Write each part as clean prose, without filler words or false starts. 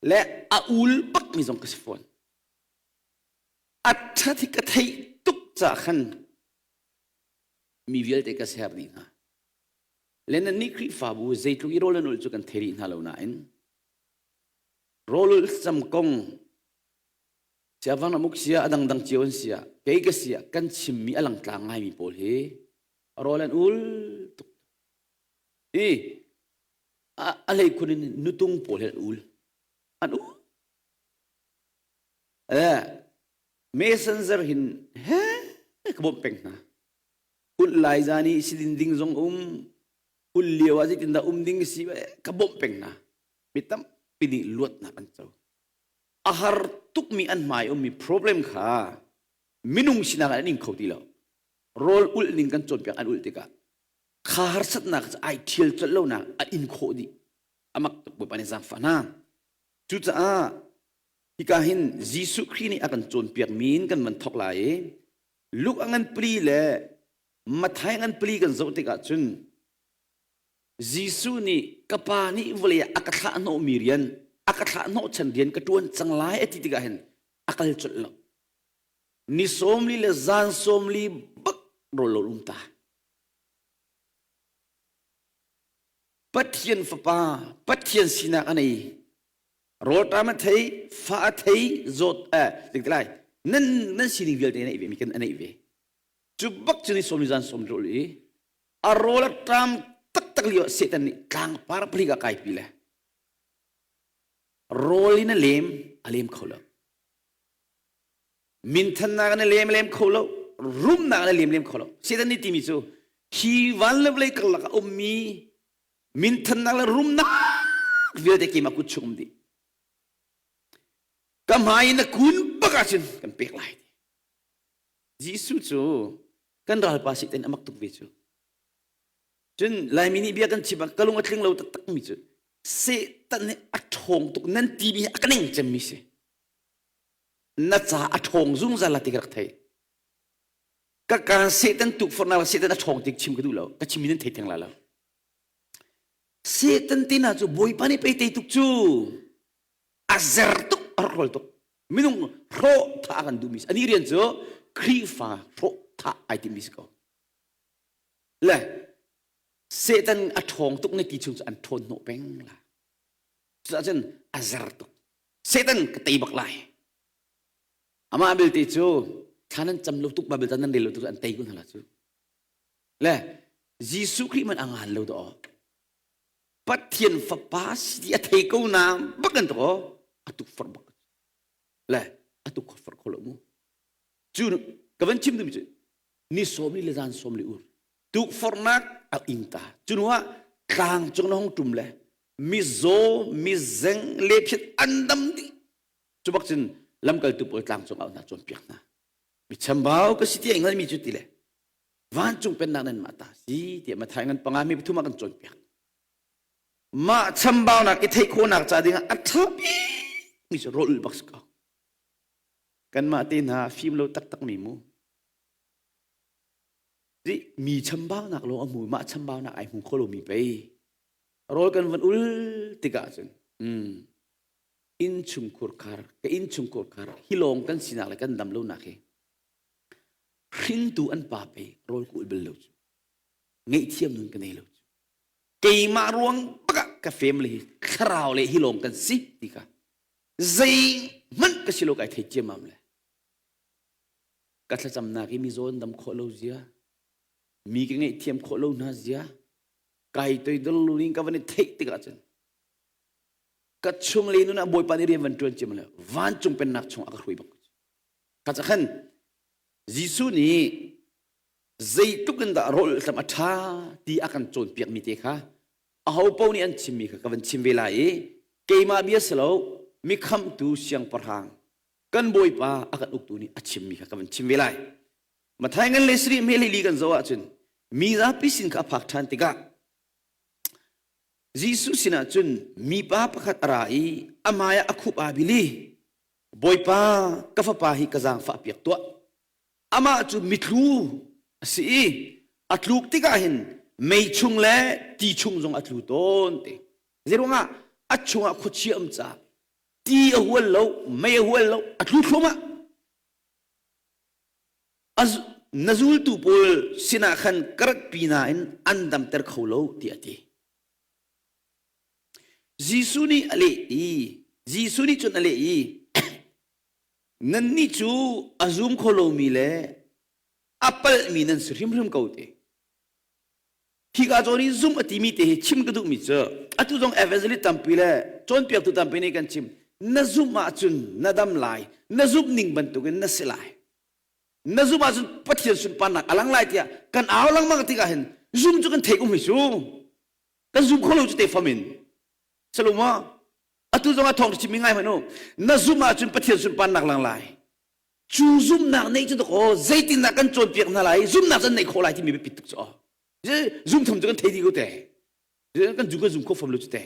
Le a ul bakmi zong ka si fawn. A ṭhat hi ka theih tuk caah khan mi vialte ka ser dih hna. Le nannih Khrihfabu zeitluk i rawl an ulh cu kan thei rih hna lo nain rawl ulh cam kong siavang ramuk sia a dangdang cio an sia kei ka sia kan chimmi a langtlang ngaimi pawl hi rawl an ul tuk i a hleikhun in nutung pawl hi an ul an ul eh messenger hin he ka bawmh peng hna ulh lai zan i sidin ding zong um ulh lio ah zeitindah um ding si ka bawmh peng hna mi tampi nih luatnak an co a har tukmi an hmai ummi problem kha minung sinak an ing kho ti lo rawl ulh ning kan cawnpiak an ulh tikah kha harsatnak cu ai thial colh lonak an in khawh dih amak tuk bawipa nih zaangfah hna cucaah hika hin Jesuh Khrih nih a kan cawnpiak mi in kan van thok lai i Luke a ngan pali le Matthai ngan pali kan zoh tikah cun Jesuh nih ka pa nih vawlei ah a ka thlah hnawhmi rian a ka thlah hnawhchan rian ka ṭuan cang lai a ti tikah hin a kal colh lo. Ni 40 le zan 40 bak rawl lo um ta. Pathian fapa, Pathian sinak a nei. Rawlṭam a thei, fa a thei, zawt eh lai. Nan nan sining vialte a neih ve mi kan a neih ve. Cu bak cu ni 40 zan 40 rawl i a rawl a ṭam taktak lio ah Satan nih tlangpar palik ah kaipi le rawl in a lem a lem kho lo minthannak in a lem a lem kho lo rumnak in a lem lem kho lo Satan nih timi cu hi van le vawlei karlak ah ummi minthannak le rumnak vialte keimah kut chung um dih ka hmai in na kun bak ahcun kan pek lai Jesuh cu kan ralpa Satan a mak tuk ve cu. Cun Laimi nih bia kan chim ah ka lung a tling lo taktak mi cu Satan nih a ṭhawng tuk nan timi hi a ka ning cemmi si. Na ca a ṭhawng zungzal la ti ka rak thei. Ka ka Satan tukforhnak le Satan a ṭhawng tik chim ka duh lo. Ka chimmi nan thei theng la lo. Satan ti na cu Bawipa nih pei tei tuk cu. A zer tuk a rak rawl tuk. Minung hrawh thah a kan duhmi si. Anih rian cu Khrihfa hrawh thah ai timmi si ko. Le Satan a ṭhawng tuk na ti chung cu an ṭhawn hnawh peng la. Cucaah cun a zer tuk. Satan ka tei bak lai. Amah belte cu thla nan cam lo tuk Bible ca nan rel lo tuk an tei kun hna la cu. Le Jesuh Khrih man a ngan lo do. Pathian fapa si ti a thei ko na bak an to a tukforh bak le a tukforh kho lo mu cu ka van chim dumi cu ni 40 le zan 40 ur tukforhnak a ing ta cu hnu ah tlang cung na hong tum le mizaw mizeng le phiat an dam dih cu bak cun lamkaltu pawl tlang cung ah hna cawnpiak hna mi chambau ka si ti ai hngalmi cu ti le vancung pennak nan mah ta si tiah Matthai ngan panga mi pathum ah kan cawnpiak mah chambaunak i theih khawhnak ca dingah a ṭha bikmi cu rawl bak si ko kanmah te hna fim lo taktak mi mu mi chambaunak lawng a hmu mah chambaunak ai hmu kho lomi pei rawl kan van ul tikah cun inn chungkhur khar ka inn chungkhur khar hi lawng kan sinak le kan dam lonak hi hringtu an pa pei rawl ka ul bal lo cu ngaihthiam nun ka nei lo cu keimah ruang bak ah ka family hi thlarau le hi lawng kan si ti kha zei hmanh ka si lo kai thei ciammam le ka thlacamnak i mi zawn dam khawh lo zia mi ka ngaihthiam khawh lo hna zia kai toidor lu ning ka van i theih tikah cun ka chung le nun ah bawipa nih rian van ṭuan ciam le vancung pennak chung a ka hruai bak Kha khan Jesuh nih zeitluk in dah rawl hlam a ṭha ti a kan cawnpiakmi te kha aho paoh nih an chimmi kha ka van chim ve lai i keimah bia si lo mi khamhtu siangpahrang kan bawipa a kan uktu nih a chimmi kha ka van chim ve lai. Matthai ngan le sarih hme li kan zoh ahcun mi zapi sin kha a phak ṭhan tikah Jesuh sinah cun mipa pakhat a ra i a hmai ah a khup aa bil i Bawipa, ka fapa hi ka zaangfah piak tuah. Amah cu mitlu a si i a tluk tikah hin mei chung le ti chung zong a tlu tawn te. Zeiruangah a chungah khuachia um caah. Ti a hual lo, mei a hual lo, a tlu thluahmah. Na zultu pawl sinah khan ka ratpi nain an damter kho lo tiah a ti. Jesuh nih a leh i Jesuh nih cun a leh i nannih cu a zum kho lomi le a palhmi nan si hrimhrim ko te. Hika zawn i zum a timi te hi chim ka duhmi cu atu zong evangelist tampi le cawnpiaktu tampi nih kan chim na zumh ahcun na dam lai na zumh ning bantukin na si lai na zumh ahcun Pathian sunparnak a lang lai tiah kan au lengmang tikah hin zum cu kan theih um hi cu kan zum kho lo cu te fam in saluma atu zong ah thawng chim mi ngai hmanh u na zumh ahcun Pathian sunparnak lang lai cu zumhnak neih cu dakaw zeitindah kan cawnpiak hna lai zumhnak cu an neih khawh lai timi biapit tuk cu aw zum tham cu kan thei dih ko te kan zum kan zum kho fam lo cu te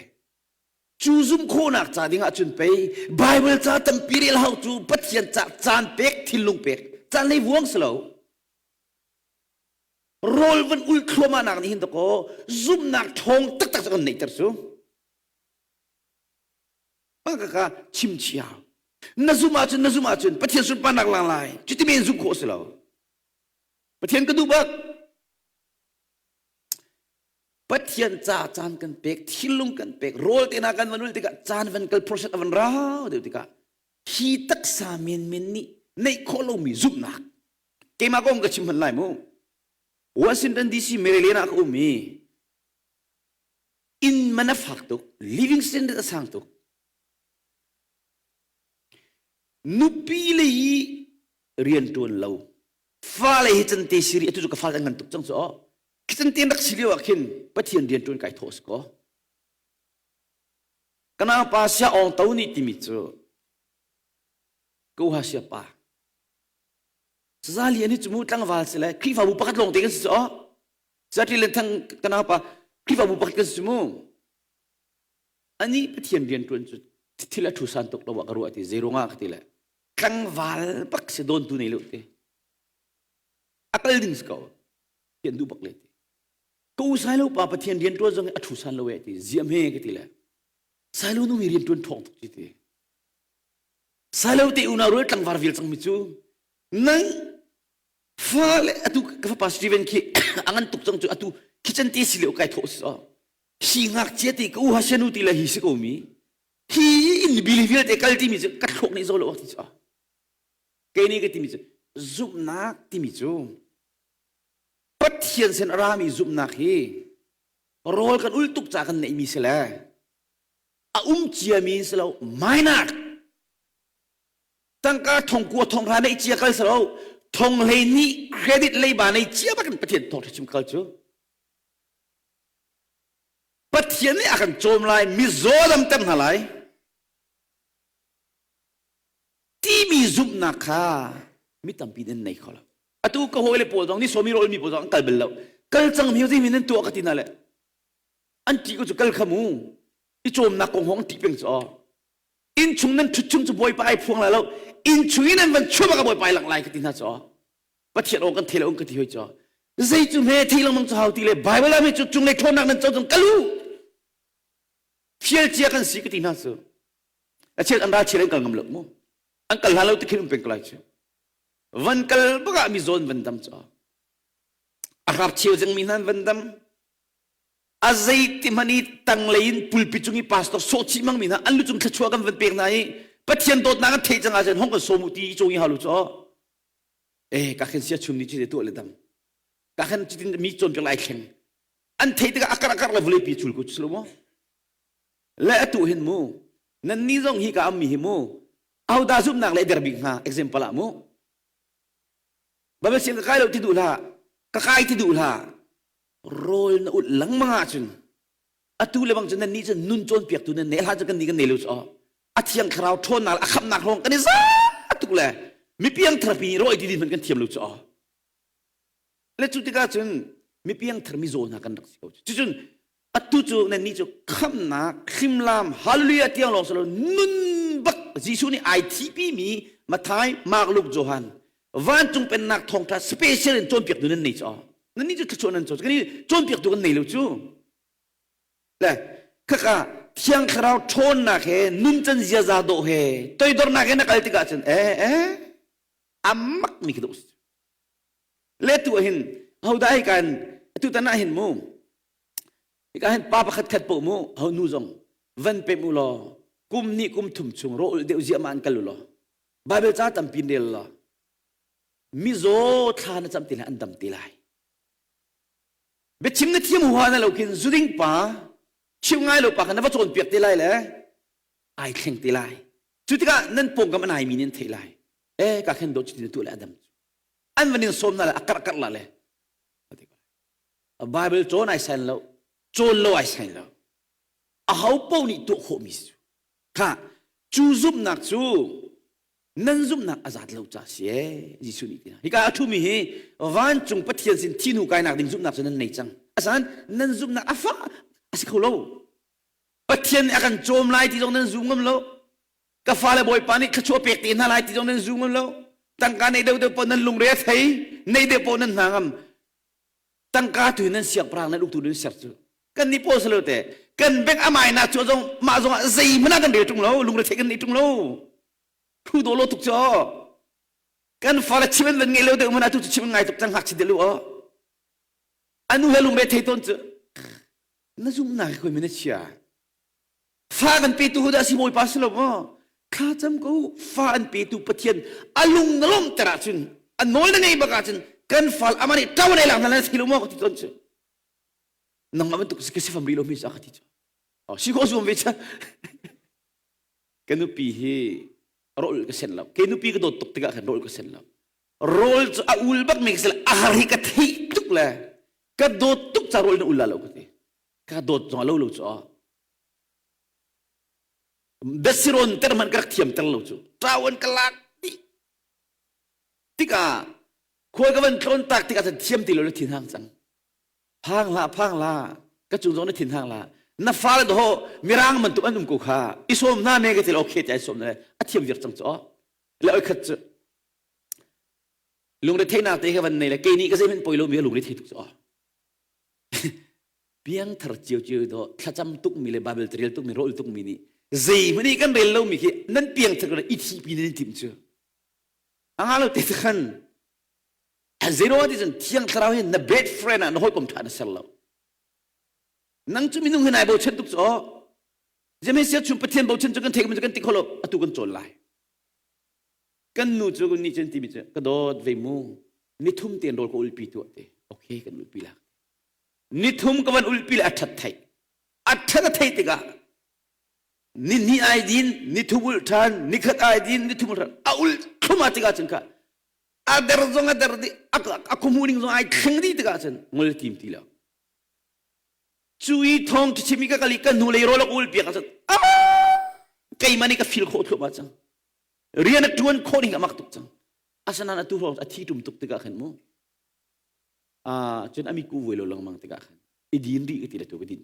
cu zum khawhnak ca ding ah cun pei Bible ca tampi rel hau cu Pathian ca caan pek thinlung pek caan lei vuang si lo rawl van ul thluahmah nak nih hin dakaw zumhnak ṭhawng taktak cu kan neihter cu ka chim chia na zum ahcun na zum ahcun Pathian sunparnak lang lai cuti men zumh khawh si lo Pathian ka duh bak Pathian ca caan kan pek thinlung kan pek rawl te hna kan van ul tikah caan van kal process a van rau deuh tikah hi taksa menmen nih neih khawh lomi zumhnak keimah kong ka chim hman lai mu Washington DC Maryland ah ka um i inn man a fak tuk living standard a sang tuk nupi le hi rian ṭuan lo fale hi cante siri atu cu ka fale an ngan tuk cang cu aw khi cante rak si lio ah khin Pathian rian ṭuan kai thawh si ko kana pa sia ong to nih timi cu ko ha sia pa sazali ani cu mu tlangval si le Khrihfabu pakhat lawng te kan si cu aw Zatri len thang kana pa Khrihfabu pakhat kan si mu. Ani Pathian rian ṭuan cu thil a thu san tuk lo ka ruah ti zei ruangah ka ti le tlangval bak si dawn tu nei lo ti. A kal ding si ko. Thian duh bak le ti. Ko sai lo pa Pathian rian ṭuan zong a thu san lo e ti. Ziam he ka ti le. Sai lo nu mi rian ṭuan ṭhawng tuk ti ti. Sai lo te unau rual tlangvar vial cang mi cu nang fale atu ka fapa Steven khi a ngan tuk cang cu atu kitchen te si lio kai thawh si hi ngakchia ti ka u ha sianu ti le hi si ko mi hi in bili vialte kal ti mi cu ka thlok nih zo lo ti cu kei nih ka ti mi cu zumhnak timi cu Pathian sin a rami zumhnak hi rawl kan ul tuk ca kan neih mi si le a um cia mi si lo minor Tangka thongkua thonghra neih cia kal salo thong hlei nih credit leiba nei cia bak in Pathian thawngṭha chim kal cu Pathian nih a kan cawm lai mizaw damter hna lai timi zumhnak kha mi tampi nan nei kho lo atu ka hawile pawl zong ni sawmi rawl mi pawl zong an kal bal lo kal cang mi zei min nan tuah ka ti na le an ti ko cu kal kha mu i cawmnak kong hong ti peng cu inn chung nan ṭhut chung cu bawipa ai phuang lai lo inn chung in an van chuah bak bawipa ai lang lai ka ti hna cu pathian aw kan thei lo ka ti hoi cu zei cu hme thei lengmang cu hau ti le bible ah cu cunglei ṭhawnnak nan co cang kalu fial cia kan si ka ti hna cu a chiat an ra chiat an kal ngam lo mu an kal hlan lo ti khin um peng ko lai cu van kal bak ah mi zawn van dam cu a hrap cheu zeng mi hna van dam A zeiti hmanh i tanglei in pulpit cung i pastor sawhchih mangmi hna an lu cung thluachuah kan van pek hna i Pathian dawtnak an theih cang ahcun hong kan sawm u ti i caw i hau lu cu eh ka khen sia chum ni cu tuah le dam ka khen cutin mi cawnpiak lai thleng an theih tikah akar akar le vawlei pi chul ko chu mu le atu hin mu nan ni zong hi ka am mi hi mu ahodah zumhnak le der bik hnga example ah mu Bible siang ka kai lo ti duh hlah ka kai ti duh hlah rawl na ulh lengmang ahcun atu le bang cun nan nih cun nun cawnpiaktu nan nei hlah cu kan nih kan nei lo cu a thiang thlarau ṭhawnnak a khamnak lawng kan i za tuk le mipiang thar pi rawi ti din hmanh kan thiam lo cu le cu tikah cun mipiang thar mizaw hna kan rak si ko cucun atu cu nan nih cu khamnak hrimlam hallelujah tiang lawng silo nun bak Jesuh nih ai thipi mi Mathai Mark Luke Johan vancung pennak thawngṭha special in cawnpiaktu nan nei cu nan nih cu thluachuah nan co kan i cawnpiaktu kan nei lo cu le khaka. Thiang Thlarau ṭhawnnak he nuncan ziaza dawh he toidornak he na kal tikah cun eh eh a mak mi khi dawh si. Le tu ah hin hodah hi kan atu tan ah hin mu hika hin pa pakhat khat poh mu ho nu zong van pem u law kum nih kum thum chung ro ul deuh ziah ma an kal u law Bible ca tampi rel law mizaw thla na cam ti lai an dam ti lai. Biachim na thiam huha na lo khin zuding pa chim ngai lo pa kha na va cawnpiak te lai le ai thleng te lai. Cu tikah nan pawngkam an ai mi nih an theih lai. E ka khen do cuti na tuah le a dam. An van in sawm na le a karh karh la le. Bible cawn ai sain lo, cawn lo ai sain lo. A ho paoh nih tuah khawh mi si. Kha cu zumhnak cu nan zumhnak a zat lo ca si ee Jesuh nih tina hika a ṭhumi hi vancung Pathian sin thinu kainak ding zumhnak cu nan nei cang asan nan zumhnak a fa a si kho lo Pathian nih a kan cawm lai ti zong nan zum ngam lo ka fale Bawipa nih thluachuah pek te hna lai ti zong nan zum ngam lo tangka nei deuh deuh paoh nan lungre a thei nei deuh paoh nan hna ngam tangka tu nan siangpahrang nan uktu nan ser cu kan nih pawl salo te kan bank amai na cu zong mah zong ah zeihmanh ah kan rel ṭung lo lungre thei kan nei ṭung lo Phu dawh lo tuk cu kan fale chim an van ngei lo deuh man atu cu chim ngai tuk cang ngakchia deuh lu aw anu he lungre thei tawn cu na zumhnak hi koi min a chia fa kan petu hu dah si bawipa si lo maw thla cam ko fa an petu pathian a lung na lawmh ter ahcun a nawl na ngei bak ahcun kan fal ama nih ṭau nei lak na na thei lo maw ka ti tawn cu nangmah bantuk ka si fam rih lo mi sa ka ti cu si ko zuam ve cha Ka nupi hi rawl ka sen lo. Ke nupi ka dawt tuk tikah khan rawl ka sen lo. Rawl cu a ul bak mi ka si a har hi ka theih tuk le ka dawt tuk ca rawl na ul la lo ka ti. Ka dawt zong a lo lo cu a. Dasiron ter man ka rak thiam ter lo cu. Ṭawan ka lak dih. Tikah khual ka van tlawn tak tikah cun thiam ti lo le thin hang cang. Phang hlah, phang hlah. Ka cung zong na thin hang hlah. Na fale ho mirang bantuk an um ko kha. I sawm hna me ka til okay ti ai sawm na a thiam viar cang cu. Le oi khat cu lungre theihnak te kha van nei le kei nih ka zeihmanh poi lo mi lungre thei tuk cu. Piang thar cio cio do thlacam tuk mi le Bible rel tuk mi rol tuk mi nih zeihmanh kan rel lo mi khi nan piang thar i thi pi nan tim cu. Anga lo te khan Zero ti cun thiang thlarau hi na best friend ah na hawikom ṭha na ser lo. Nang cu minung hi nai bochan tuk cu aw. Zemesia chung Pathian bochan cu kan thei kan ti kho lo atu kan cawn lai. Kan nu cu ni cun timi cu ka dawt ve mu nithum ten rawl ka ulpi tu te. Okay kan ulpi lak. Nithum ka van ulpi le a ṭhat thei. A ṭhat a thei tikah ni hnih ai din ni thum ul ṭhan ni khat ai din ni thum ul ṭhan a ul thlum a tikah cun kha a der zong a der dih a khuhmu ding zong ai thleng dih tikah cun ngol tim ti lo cu i thong chim i ka kal i ka hnu lei rawl a ul piak ahcun keimah nih ka fil khawh thluahmah cang rian a ṭuan khawh ding a mak tuk cang asinain atu hrawng a thi ṭum tuk tikah khan mu cun a miku vuai lo lengmang tikah khan i din rih ka ti le tu ka din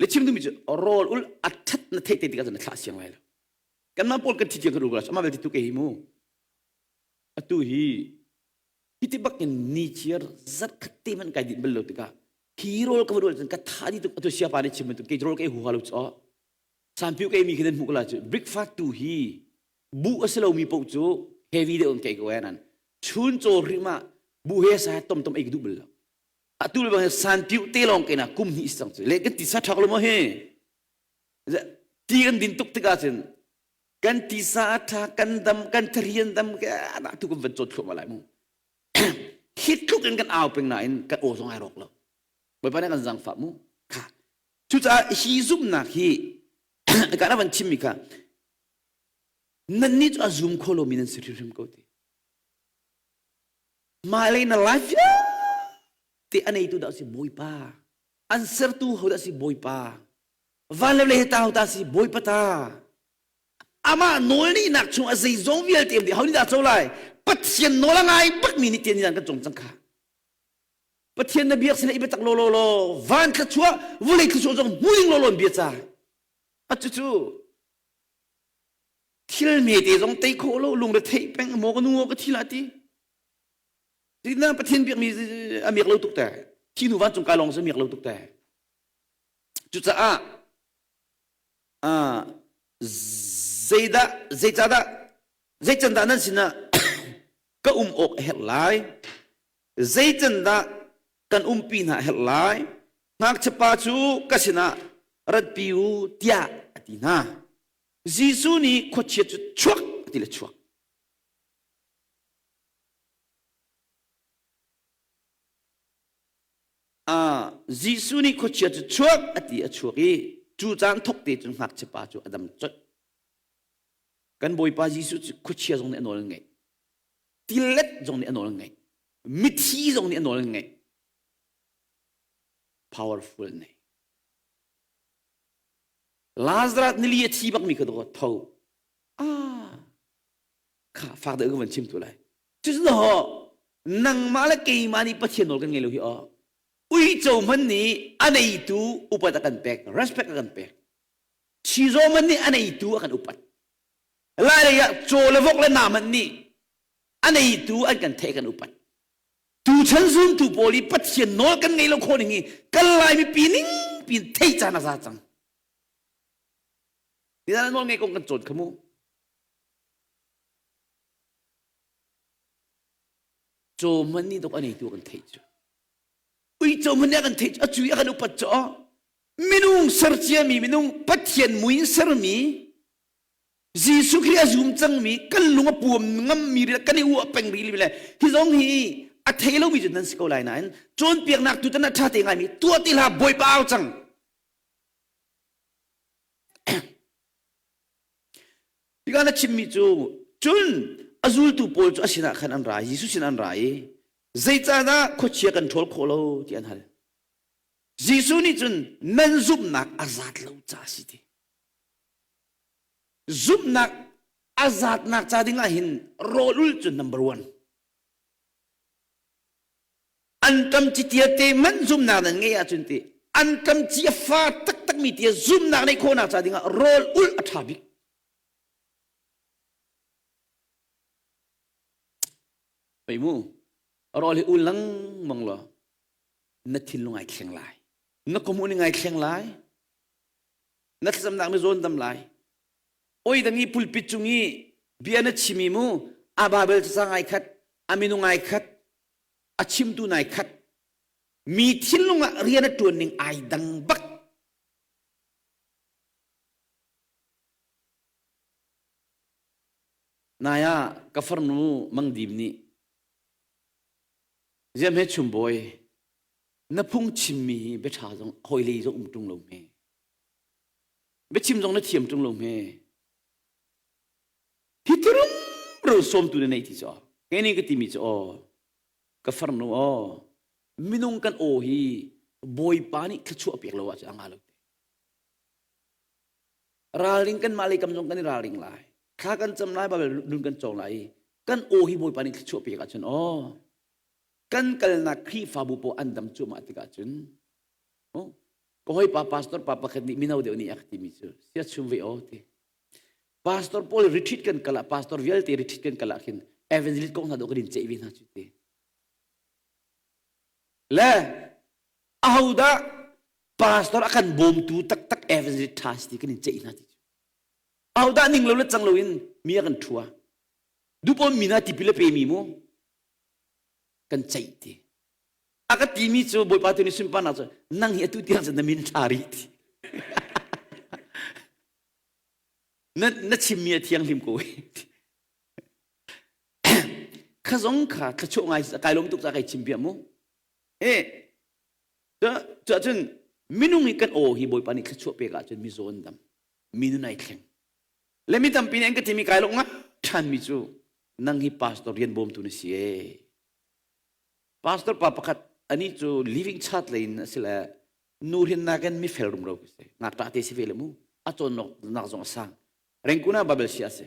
le chim duhmi cu rawl ul a ṭhat na theih te tikah cun na thlah siang lai lo kanmah pawl kan thi tiang kan ul ko amah belte tu ke hi mu Atu hi hiti bak in ni chiar zarkhat te hmanh kai dinh bal lo tikah hi rawl ka va rawl cun ka tha di tuk atu siapa nih chim bantuk kei rawl ka ei huha lo cu sanpiu ka ei mi khi nan hmuh ko la cu breakfast tu hi buh a si lomi paoh cu heavy deuh in ka ei ko nan chun caw hrim ah buh he sa tom tom ei ka duh bal lo atu le bang sanpiu te lawng ke na kum hnih si cang cu le kan ti sa ṭhak lo maw hi ti kan din tuk tikah cun Kan tisa a ṭha, kan dam, kan tharian dam, ka tu kan van cawt thluahmah lai mu. Hi tluk in kan au peng nain kan aw zong ai rawk lo. Bawipa nih kan zaangfah mu. Kha. Cucaah hi zumhnak hi ka na van chimmi kha nannih cu a zum kho lomi nan si hrimhrim ko ti. Hmailei na life vialte a neitu dah si Bawipa. An sertu ho dah si Bawipa. Van le vawlei ta ta si Bawipa ta. Amah nawl nihnak chung a zeizong vialte um dih ho nih dah co lai? Pathian nawl a ngai bakmi nih tian kan cung cang kha. Pathian na biak sin i biatak law law law van thluachuah vawlei thluachuah zong hmu ding law law bia ca. A cu cu thil mete zong tei khawh lo lungre theih peng maw ka nu ka thi la ti. Tina Pathian biakmi a miak lo tuk te. Thi nu vancung kai lawng si miak lo tuk te. Cucaah Uh, zeidah zeicadah zeicandah nan sinah ka um awk a herh lai? Zeicandah kan umpi hna a herh lai? Ngakchiapa cu ka sinah ratpi u tiah a ti hna. Jesuh nih khuachia cu chuak a ti le chuak. Ah, Jesuh nih khuachia cu chuak a ti a chuak i cu caan thok te cun ngakchia pa cu a dam colh. Kan Bawipa Jesuh cu khuachia zong nih a nawl an ngeih. Tilet zong nih a nawl an ngeih. Mithi zong nih a nawl an ngeih. Powerful nei. Lazarus nili a thi bakmi kha tho. Ah, kha fak deuh ka van chim tu lai. Cucu nangmah le keimah nih Pathian nawl kan ngei lo hi aw. Uico hmanh nih a neitu upat a kan pek, respect a kan pek. Chizaw hmanh nih a neitu a kan upat. Lai lei ah caw le vok le na hmanh nih a neitu an kan theih kan upat. Tuchan zumtu pawl i Pathian nawl kan ngei lo khawh ning hi kan Lai mipi ning piin theih caan a za cang. Nizan nawl ngei kong kan cawn kha mu. Caw hmanh nih dok a neitu kan theih cu. Uico hmanh nih a kan theih cu, a cui a kan upat cu. Minung ser ciami minung Pathian mui in sermi Jesuh Khrih a zum cangmi kan lung a puam ngammi ri kan i uah peng rih le hi zong hi a thei lomi cu nan si ko lai nain cawnpiaknak tu tan a ṭha te ngaimi tuah ti hlah Bawipa au cang. Tikah na chimmi cu cun a zultu pawl cu a sinah khan an ra i Jesuh sin an ra i zeicahdah khuachia kan ṭhawl khawh lo ti an hal. Jesuh nih cun nan zumhnak a zat lo ca a si ti. Zumhnak a zatnak ca ding ah hin rawl ul cu number one. Anṭam ci tia te man zumnak nan ngeih ahcun ti anṭam ci a fa taktakmi tia zumnak neih khawhnak ca dingah rawl ulh a ṭha bik. Pei mu, rawl hi ul lengmang law na thinlung ai thleng lai. Na kawhmuh ning ai thleng lai. Na thlacamnak mi zawn dam lai. Oi dang i pulpit cung i bia na chimi mu a Babel cacang ai khat, a minung ai khat, a chimtu nai khat mi thinlung ah rian a ṭuan ning ai dang bak nai ah ka farnu mangdim nih ziam he chumbawi na phung chimmi hi biaṭha zong hawi lei zong um ṭung lo hme biachim zong na thiam ṭung lo hme hi tirum ro sawmtu na nei ti cu kei nih ka timi cu aw ka farnu aw minung kan aw hi bawipa nih thluachuah pek lo ahcun a nga lo te ralring kan mah lei kam zong kan i ralring lai thla kan cam lai babel nun kan cawng lai i kan aw hi bawipa nih thluachuah pek ahcun aw kan kalnak Khrihfabu pawl an dam cuahmah tikah cun oh ka hawipa pastor pa pakhat nih mino deuh nih a ka timi cu sia chum ve aw ti Pastor pawl retreat kan kal ah pastor vialte retreat kan kal ah khin evangelist kong hna dawh kan in ceih ve hna cu ti. Le ahodah pastor a kan bawmtu taktak evangelist ṭha si ti kan in ceih hna ti cu. Ahodah ning lo le cang lo in mi a kan ṭhua. Dupon mi na tipil a pe mi mu kan ceih ti. A ka timi cu Bawipa tu nih sunparnak cu nang hi atu tiang cun na min ṭha rih ti. Na, na chimmi a thianghlim ko kha zong kha thluachuah ngai kai lawm tuk ca kai chim bia mu e cu cun minung hi kan aw hi bawipa nih thluachuah pek ahcun mi zawn dam mi nun ai thleng le mi tampi nih an ka timi kai lawm nga ṭhan mi cu nang hi pastor rian bawmtu na si e pastor pa pakhat ani cu living chat lei in a si le nu hrinnak in mifel rumro khi si ngakṭah te si ve le mu a cawnnak zong a sang rengkuna babel sia si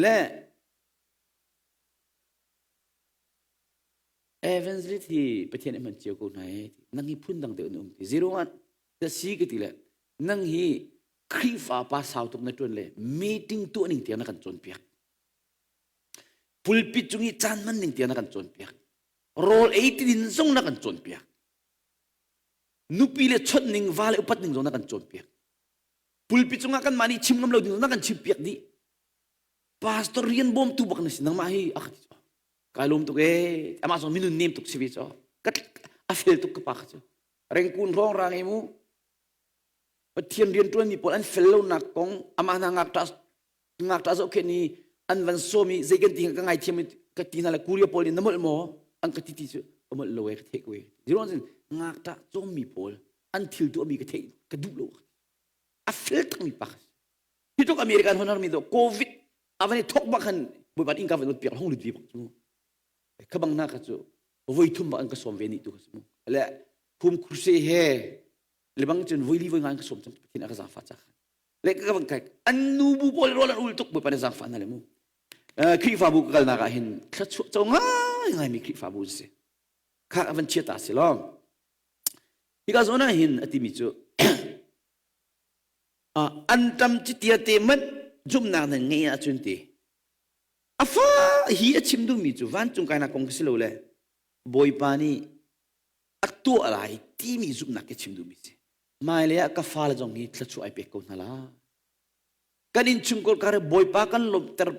le evangelist hi pathian hman cio ko hna e nang hi phun dang deuh na um ti zero an da si ka ti le nang hi Khrihfa pa sau tuk na ṭuan le meeting tuah ning tiang na kan cawnpiak pulpit cung i caan hman ning tiang na kan cawnpiak rawl ei ti din zong na kan cawnpiak nupi le chawnh ning va le upat ning zong na kan cawnpiak. Pulpit cungah kan mah nih chim ngam lo ding na kan chim piak dih. Pastor rian bawmtu bak na si nangmah hi a ka ti cu. Kai lawm tuk ee. Amah zong minun nem tuk si ve cu. Ka a fel tuk ka pa kha cu. Rengkun hrawng rang i mu. Pathian rian ṭuanmi pawl an fel lonak kong amah hna ngakṭah ngakṭah zohkhenh i an van sawm i zei kan ti ka ngaithiam i ka ti hna le Korea pawl nih na molh maw an ka ti ti cu ka molh lo e ka theih ko e. Ziruang cun ngakṭah cawmmi pawl an thil tuahmi ka theih ka duh lo. A fel takmi pa kha hi tluk American hon harmi do COVID a van i thok bak khan Bawipa inn ka van ut piak hong lut vi bak cu kha bang na kha cu voi thum bak an ka sawm ve ni tu kha mu le hum kruse he le bang cun voi li voi nga an ka sawm cang Pathian a ka zaangfah ca khan le ka bang kai an nu bu pawl rawl an ul tuk Bawipa nih zaangfah hna le mu Khrihfabu ka kalnak ah hin thluachuah co ngai ngai mi Khrihfabu si kha van chia ta si lo hika zawn ah hin a timi cu an ṭam citia te manh zumhnak nan ngeih ahcun ti a fa hi a chim duhmi cu vancung kainak kong si lo le Bawipa nih a tuah lai timi zumhnak ke chim duhmi si hmailei ah ka fale zong hi thluachuah ai pek ko hna la kan innchungkhar kar Bawipa kan lawmhter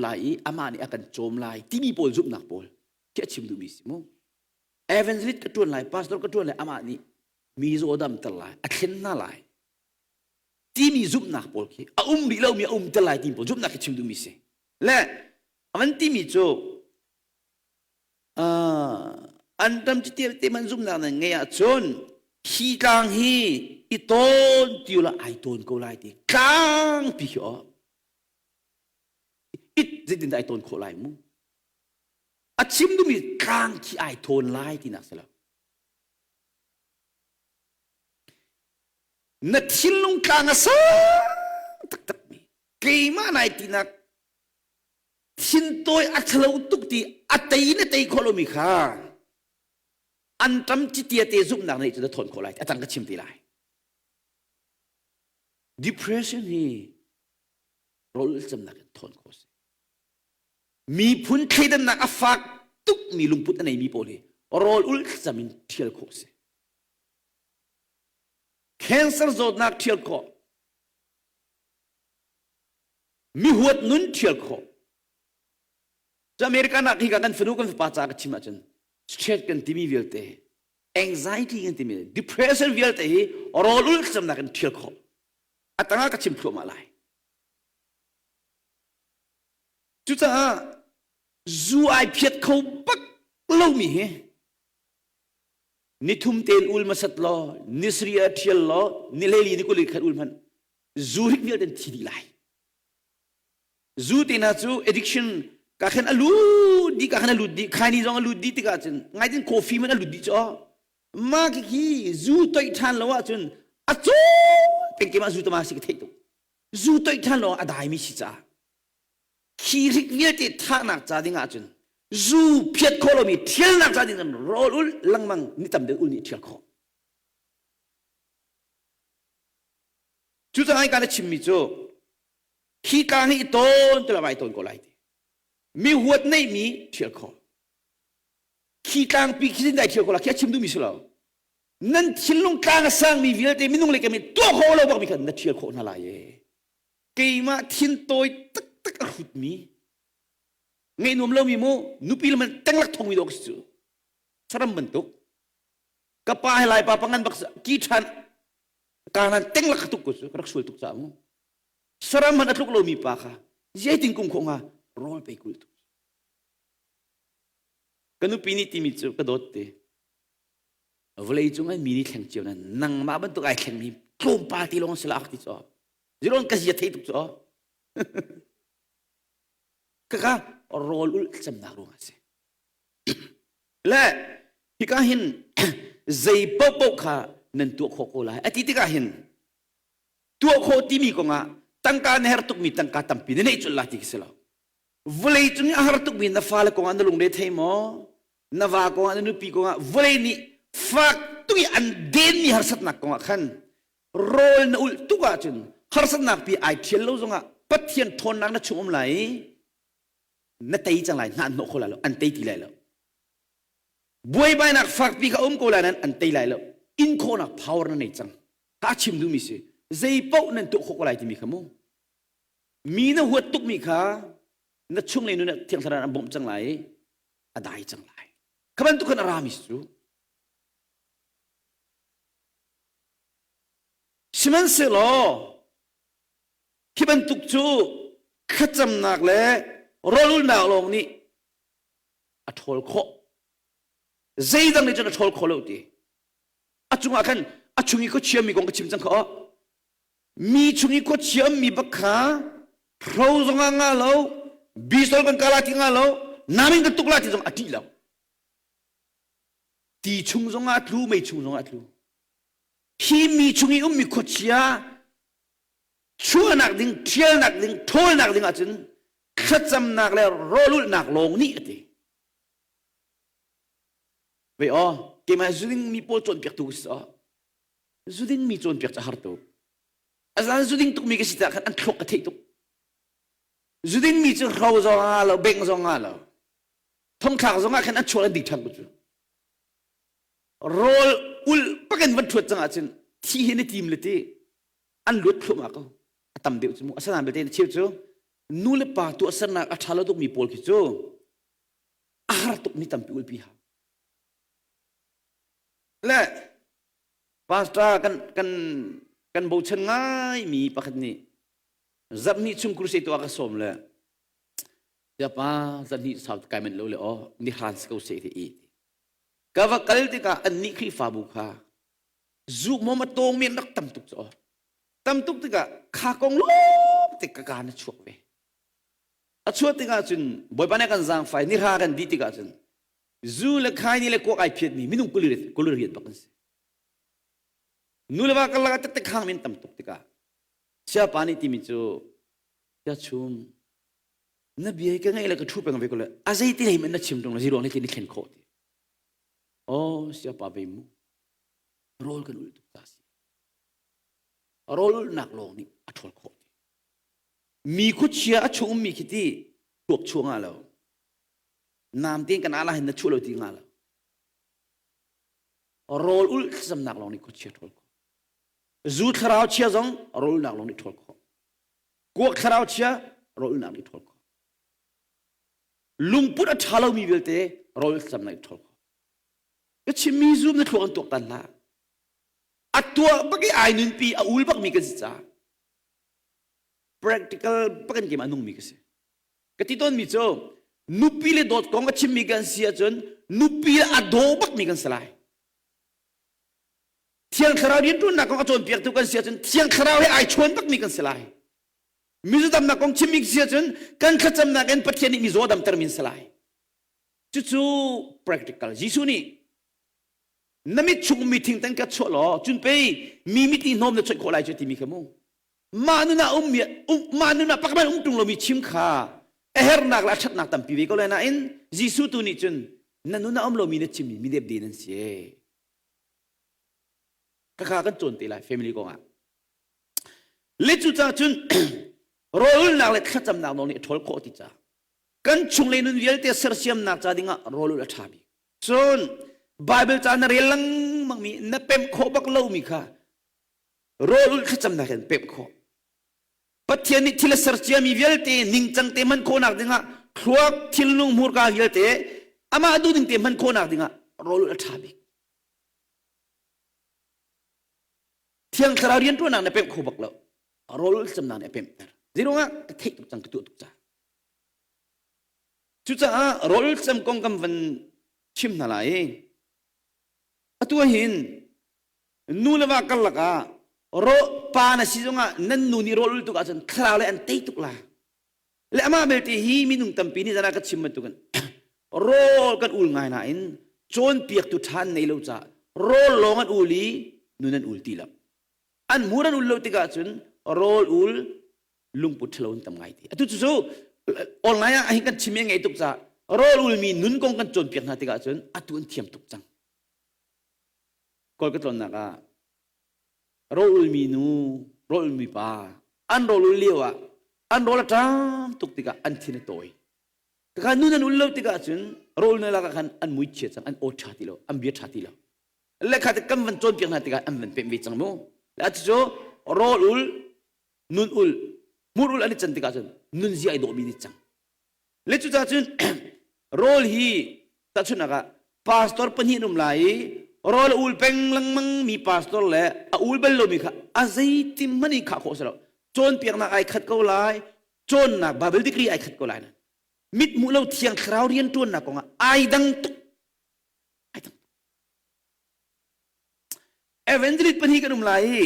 lai i amah nih a kan cawm lai timi pawl zumhnak pawl khi a chim duhmi si mu evangelist ka ṭuan lai pastor ka ṭuan lai amah nih mi zaw damter lai a thlen hna lai timi zumhnak pawl khi a um rih lomi a um te lai timi pawl zumhnak khi chim duhmi si le an timi cu an ram te man zumhnak nan ngeih ahcun hi tlang hi i tawn ti la ai tawn ko lai ti tlang pi khi aw it zeitin dah ai tawn khawh lai mu a chim duhmi tlang khi ai thawn lai tinak si lo Na thinlung tlang a sang taktakmi keimah nai tinak thintawi a thalo tuk ti a tei na tei khawh lomi kha an ṭam citia te zumhnak nih cun na thawn khawh lai a tang ka chim te lai. Depression hi rawl camnak in thawn khawh si. Miphun thleidannak a fak tukmi lungput a neimi pawl hi rawl ul thlacam in ṭhial khawh si. Cancer zawtnak ṭhial khawh. Mihuat nun ṭhial khawh. Cu America nak hi kan fanu kan fapa ca ka chim ahcun stress kan timi vialte anxiety kan timi depression vialte hi rawl ul thlacamnak in ṭhial khawh. A tangah ka chim thluahmah lai. Cucaah zu ai phiat kho bak lomi hi nithum tein ul hmasat law nisri a ṭhial law ni hleili ni kul khat ul hmanh zu hrik vialte thi dih lai. Zu te hna cu addiction ka khan a lut dih ka khan a lut dih khaini zong a lut dih tikah cun ngai tin coffee man a lut dih cu ma khi khi zu toih ṭhan lo ahcun a caw peng ke mah zu tama si ka theih tuk zu toih ṭhan lo a daimi si caah khi hrik vialte thahnak ca ding ahcun zu phiat khawh lomi ṭhialnak ca ding cun rawl ul lengmang ni tam deuh ul nih ṭhial khawh. Cucaah ka na chimmi cu hi tlang hi i tawn ti lo ai tawn ko lai ti. Mi huat neihmi ṭhial khawh. Khi tlangpi khi dai ṭhial ko lai khi a chim duhmi si lo. Nan thinlung tlang a sangmi vialte minung le kemi tuah khawh lo bakmi khan na ṭhial khawh hna lai ee. Keimah thintawi taktak a hrutmi ngeih nuam lomi mu nupi le man tenglak thongmi dawh ka si cu saram bantuk ka pa he lai pa pangan bak ki ṭhan kanan tenglak tuk ko cu ka rak sual tuk ca mu saram man a tluk lomi pa kha zeitin kum khawh hnga rawl pe kul tuk ka nupi nih timi cu ka dawt te vawlei cung an mi nih thleng cio nan nangmah bantuk ai thlengmi tlawmpal ti lawng si la ti cu ziron ka zia thei tuk cu kaka rawl ul thlacamnak ruang a si le hika hin zei paohpaoh kha nan tuah khawh ko lai a ti tikah hin tuah khawh timi kongah tangka na her tukmi tangka tampi na neih cul la ti khi si lo vawlei cung i a har tukmi na fale kongah na lungre thei maw na va kongah na nupi kongah vawlei nih fak tuk i an denmi harsatnak kongah khan rawl na ulh tuk ahcun harsatnak pi ai thial lo zongah Pathian ṭhawnnak na chung um lai i na tei cang lai hna an hnawh kho lai lo an tei ti lai lo buaibainak fakpi kha um ko lai nan an tei lai lo in khawhnak power na nei cang ka chim duhmi si. Zei paoh nan tuah khawh ko lai timi kha mu. Mi na huat tukmi kha na chung le nun ah Thiang Thlarau an bawmh cang lai i a dai cang lai. Kha bantuk khan a rami cu. Sihmanhsehlaw hi bantuk cu thlacamnak le rawlulnak lawng nih a ṭhawl khawh. Zeidang nih cun a ṭhawl khawh lo ti. A cungah khan a chung i khuachia mi kong ka chim cang kha aw. Mi chung i khuachia mi bak kha hro zong ah nga lo, bisol kan kala ti nga lo, namin kan tuk la ti zong a ṭih lo. Ti chung zong ah a tlu, mei chung zong ah a tlu. Hi mi chung i ummi khuachia chuahnak ding, ṭhialnak ding, ṭhawlnak ding ahcun thlacamnak le rawlulhnak lawng nih a ti. Ve aw, keimah zuding mi pawl cawnpiaktu ka si aw. Zuding mi cawnpiak cu a har tuk. A zan zuding tukmi ka si caah khan an thluak ka theih tuk. Zuding mi cu hro zong a lo, beng zong a lo. Thongthlak zong ah khan an chuak an ding ṭhan ko cu. Rawl ul pakin van ṭhuat cang ahcun thi hi na tim le ti an luat thluahmah ko. A tam deuh cu mu. Asinain belte na cheu cu nu le pa tuahsernak a ṭha lo tukmi pawl khi cu a har tukmi tampi ulpi hau. Le pastor kan kan kan bochan ngaimi pakhat nih zarhhnih chung crusade tuah ka sawm le pa zarhhnih sau kai manh lo le aw ni hran si ko se ti i ka va kal tikah annih Khrihfabu kha zuhmawm a tawng mi an rak tam tuk cu tam tuk tikah kha kong lawng te ka kaan a chuak ve a chuah tikah cun Bawipa nih kan zaangfai ni hra kan dih tikah cun zu le khai ni le kuak ai phiat mi minung kul riat bak an si nu le va karlak ah taktak hang min tam tuk tikah siapa nih timi cu sia chum na bia ka ngaih le ka thu peng ve ko le a zei ti hlei na chim tung le ziruang le ti ni thlen khawh ti oh siapa ve mu rawl kan ul tuk ta si rawl ulnak lawng nih a ṭhawl khawh ti mi khuachia a chung ummi khi ti tuak chuah nga lo nam tein kan ala hin na chuah lo ti nga lo rawl ul thlacamnak lawng nih khuachia ṭhawl khawh zu thlarau chia zong rawl ulnak lawng nih ṭhawl khawh kuak thlarau chia rawl ulnak nih ṭhawl khawh lungput a ṭha lomi vialte rawl thlacamnak nih ṭhawl khawh ka chimmi zum na thluak an tuak tan hlah a tuah bak i ai nunpi a ul bakmi kan si caah practical bak in keimah nungmi ka si ka ti tawnmi cu nupi le dawt kong a chimmi kan si ahcun nupi le a daw bakmi kan si lai Thiang Thlarau rianṭuannak kong a cawnpiaktu kan si ahcun Thiang Thlarau he ai chawn bakmi kan si lai mizaw damnak kong chimmi si ahcun kan thlacamnak in Pathian nih mizaw damtermi an si lai Cucu practical. Jesuh nih na mit chung mi thingtan ka chuah law cun pei mi mit i hnawm na choih khawh lai cu timi kha mu mah nun ah um mah nun ah pakhat um tung lomi chim kha a hernak le a ṭhatnak tampi ve ko lai nain Jesuh tu nih cun na nun ah um lomi na chimmi mi depde nan si khakha kan cawn te lai family kong ah le cucaah cun rawlulnak le thlacamnak nawl nih a ṭhawl khawh ti ca Kan chunglei nun vialte sersiamnak ca dingah rawlulh a ṭha bik. Cun Baibal ca na rel lengmangmi na pemh khawh bak lomi kha rawlulh thlacamnak in pemh khawh. Pathian nih thil a ser ciami vialte ningcang te hman khawhnak dingah thluak thinlung hmurka vialte amah duhning te hman khawhnak dingah rawlulh a ṭha bik. Thiang Thlarau rianṭuannak na pemh kho bak lo. Rawlulh thlacamnak nih a pemhter. Zeiruangah ka theih tuk cang ka tuah tuk ca. Cucaah rawlcam kong kan van chim hna lai i atu hin nu le va karlak ah ro pa na si zongah nan nu nih rawl ul tuk ahcun thlarau le an tei tuk la. Le amah belte hi minung tampi nih zan ah ka chim bantukin rawl kan ul ngai nain cawnpiaktu ṭha an nei lo caah rawl lawng an ul i nun an ul ti lo. An hmur an ul lo tikah cun rawl ul lungput ṭhalo an tam ngai ti. Atu cu online ah hin kan chim i ngei tuk caah rawl ulmi nun kong kan cawnpiak hna tikah cun atu an thiam tuk cang. Kawl ka tlawnnak ah rawl ulmi nu, rawl ulmi pa an rawl ul lio ah an rawl a ṭam tuk tikah an thin a tawi. Kaka nun an ul lo tikah cun rawl na lakah khan an mui chia cang, an aw ṭha ti lo, an bia ṭha ti lo. Le kha kan van cawnpiak hna tikah an van pemh ve cang mu. Le atu cu Rawl ul, nun ul, hmur ul an i can tikah cun nunzia ai dawhmi ni cang. Le cucaah cun rawl hi tahchunhnak ah pastor pahnih an um lai i rawl a ul peng lengmang mi pastor le a ul bal lomi kha a zeitin hmanh in khah khawh si lo. Cawnpiaknak ai khat ko lai, cawnnak Bible degree ai khat ko lai. Mit hmuh lo thiang thlarau rianṭuannak kongah ai dang tuk. Ai dang tuk. Evangelist pahnih kan um lai i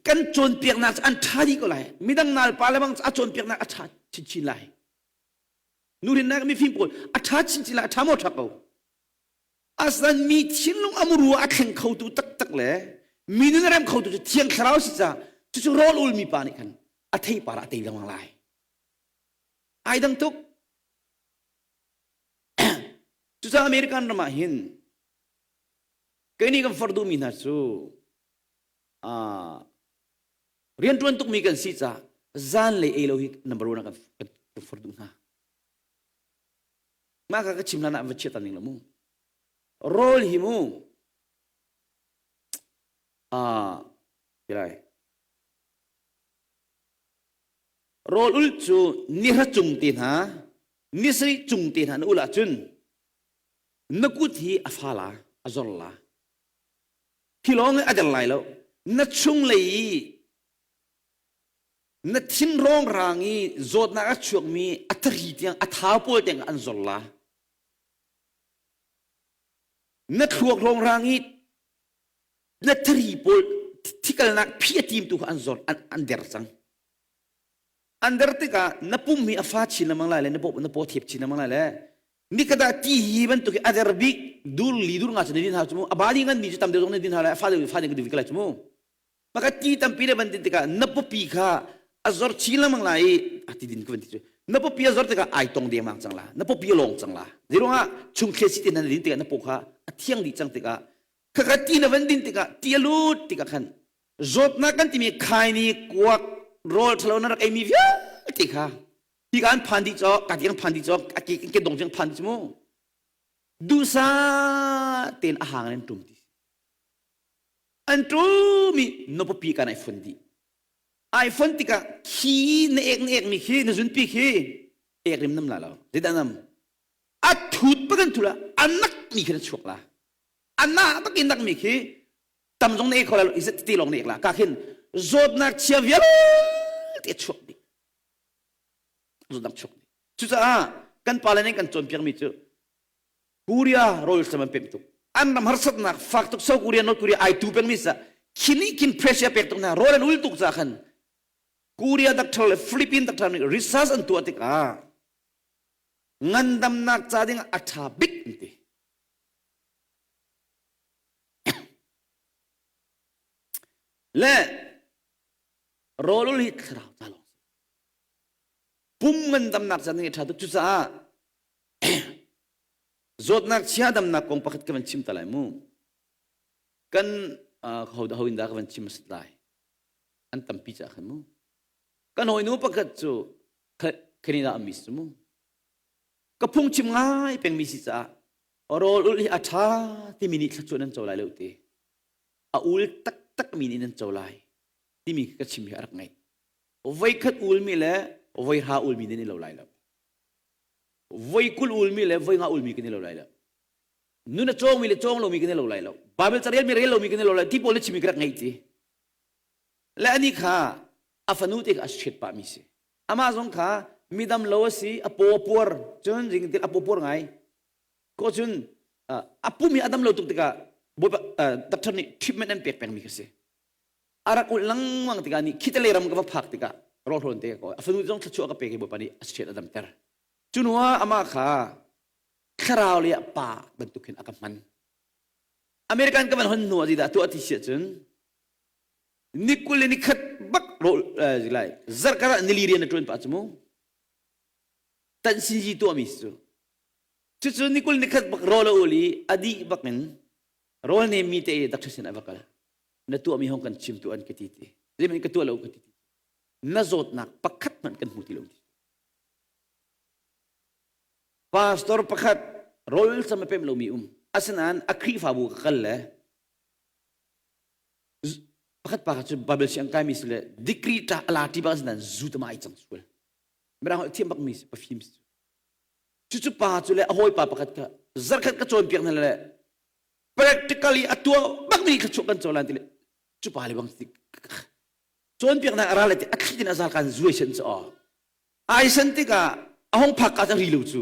kan cawnpiaknak cu an ṭha dih ko lai. Midang nal pa le bang a cawnpiaknak a ṭha chinchin lai. Nuhrinnak mifim pawl a ṭha chinchin lai, a ṭha maw ṭha ko. Asinain mi thinlung a muru a thleng khotu taktak le mi nun a rem khotu cu Thiang Thlarau si caah cucu rawl ulmi pa nih khan a theipar ah a tei lengmang lai. Ai dang tuk. Cucaah American ram ah hin Kei nih kan forh duhmi hna cu rianṭuan tukmi kan si caah zanlei ei lo hi number one ah kan, kan forh duh hna. Mah kha ka chim hlan ah va chiat ning lo mu. Rawl hi mu lai. Rawl ul cu nihra cung te hna, nisarih cung te hna na ul ahcun Na kut hi a fa la, a zor la. Hi lawng a der lai lo. Na chunglei i na thin rawngrang i zawtnak a chuakmi a thari tiang a thau pawl tiang an zor la. Na thluak rawngrang i na thari pawl thikalnak phi a tim tu kha an zor an, an der cang. An der tikah na pum hi a fa chin lengmang lai le na paw na paw thep chin lengmang lai le nikada ti hi bantuk hi a der bik dur li dur nga cu na din hau cu mu a bali ngan mi cu tam deuh zong na din hau lai a fa deuh fa deuh ka lai cu mu maka ti tampi le van din tikah na pupi kha a zor chin lengmang lai i a ti din ka van ti cu na pupi a zor tikah ai tong dengmang cang la na pupi a lawng cang la zeiruangah chungthlia si te na din tikah na paw kha a thiang dih cang tikah khakha ti na van din tikah ti a lut tikah khan zawtnak kan timi khaini kuak rawl ṭhalo na rak eimi vialte kha hi ka an phan dih cawk ka ti an phan dih cawk a ke ke dong cang phan dih mu duhsa tein a hang an tum ti an tum i na papi kan ai fun dih ai fun tikah khi na ek na ek mi khi na zunpi khi ek rim nam la lo zeidah nam a thut pakan thula a nak mi khi na chuak la a na bak in nak mi khi tam zong na ek kho la lo i ti lawng na ek la ka khin zawtnak chia vialte chuak dih zawtnak chuak dih cucaah kan pale nih kan cawnpiakmi cu Korea rawl sam an pem tuk an ram harsatnak fak tuk South Korea North Korea ai tu pengmi sa khini khin pressure pek tuk hna rawl an ul tuk ca khan Korea doctor le Philippine doctor nih research an tuah tikah ngandamnak ca ding a ṭha bik an ti le rawlul hi thlarau ca lawng si pum ngandamnak ca ning ṭha tuk cucaah zawtnak chia damnak kong pakhat ka van chim ta lai mu kan ho ho in dah ka van chim a lai an tampi ca khan mu kan hawinu pakhat cu Canada mi si mu ka phungchim ngai pengmi si caah rawl ul hi a ṭha timi nih thluachuah nan co lai lo ti a ul taktak mi nih nan co lai timi ka chim hi a rak ngaih voikhat ulmi le voihra ulmi nan i lo lai lo voikul ulmi le voinga ulmi kan i lo lai lo nun a cawngmi le cawng lomi kan i lo lai lo Bible ca relmi rel lomi kan i lo lai ti pawl le chimi ka rak ngaih ti le ani kha a fanu te kha a hriat pah mi si amah zong kha midam lo a si a paw puar cun ring a paw puar ngai ko cun a pum hi a dam lo tuk tikah bawipa doctor nih treatment an pek pengmi kha si a rak ulh lengmang tikah nih khitale ram ka va phak tikah rawlhrawn te ka a fanu zong thluachuah ka pek i bawipa nih a chiat a damter cu hnu ah amah kha thlarau le pa bantuk hin a ka hman American ka van hon hnu ah zeidah tuah ti si ahcun ni kul le ni khat bak rawl lai zarh ah nili rian a ṭuan pah cu mu tansinzi tuahmi si cu cucu ni kul ni khat bak rawl a ul i a dih bak in rawl nemmi te i doctor sin a va kal na tuahmi hong kan chim tu an ka ti ti zeihmanh ka tuah lo ka ti ti na zawtnak pakhat hmanh kan hmu ti lo ti pastor pakhat rawl cam a pem lomi um asinain a Khrihfabu ka kal le Pakhat pa kha cu Bible siang kaimi si le degree ta ala ti bak nan zu tama ai cang sual. Mirang holh thiam bak mi si pafim si. Cucu pa cu le a hawipa pakhat kha zarkhat ka cawnpiak hna le practically a tuah bak mi kha chuak kan colan ti le cu pa le bang ti cawnpiaknak a ra le ti a thli tin a zal kan zuai sen cu aw ai sen tikah a hong phak ka ri lo cu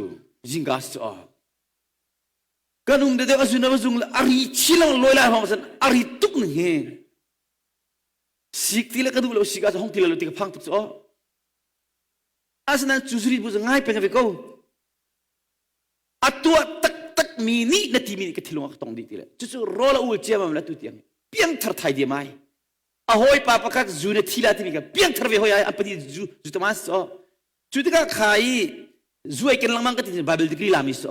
zingka si cu aw kan um deuh a zun a zung le a ri chi lang loi lai hong san a ri tuk ning hi sik ti le ka duh lo sik ah hong ti lo ti ka phang tuk cu aw asinain cu zuri bu ngai peng ve ko a tuah taktak mi nih na ti mi nih ka thilung a ka tong dih ti le cucu rawl a ul ciamam le tu tiang piangthar thai diam ai a hawipa pakhat zu na thi la timi ka piangthar ve hoi ai an pahnih zu zu tamas so cu tikah kha i zu ai ken lengmang ka ti bible degree lami so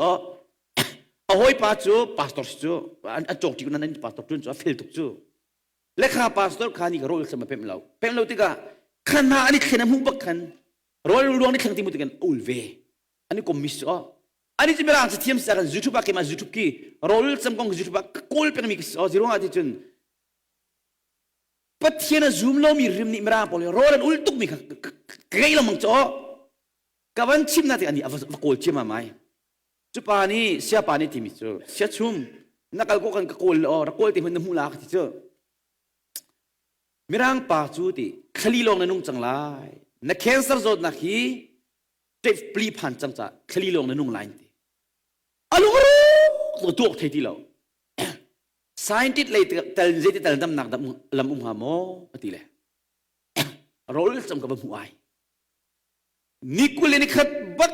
a hawipa cu pastor si cu an cawk ṭi nan pastor ṭuan cu a fel tuk cu lekha pastor kha ni ka rawl sam a pemh lo pemh lo tikah khan hna an i thlen a hmuh bak khan rawl ruang ni thleng ti mu tikan a ul ve an i kom mi so ani cu mirang thiam sa kan youtube ah keimah youtube ki rawl cam kong youtube ah ka kawl peng mi ka si zero ah ti cun Pathian a zum lomi rim nih mirang pawl hi rawl an ul tukmi kha ka ngei lengmang cu ka van chim na tik ani a va kawl ciam mai cu pa nih siapa nih timi cu siachum na kal ko kan ka kawl aw ra kawl te hmun na hmu la ka ti cu mirang pa cu ti thlali lawng na nung cang lai na cancer zawtnak hi tape pli phan cang ca thlali lawng na nung lai ti alung ru tuak thei ti lo scientist lei tel zeiti tel damnak lam um hnga maw ati le rawl cam ka va hmu ai ni kul le ni khat bak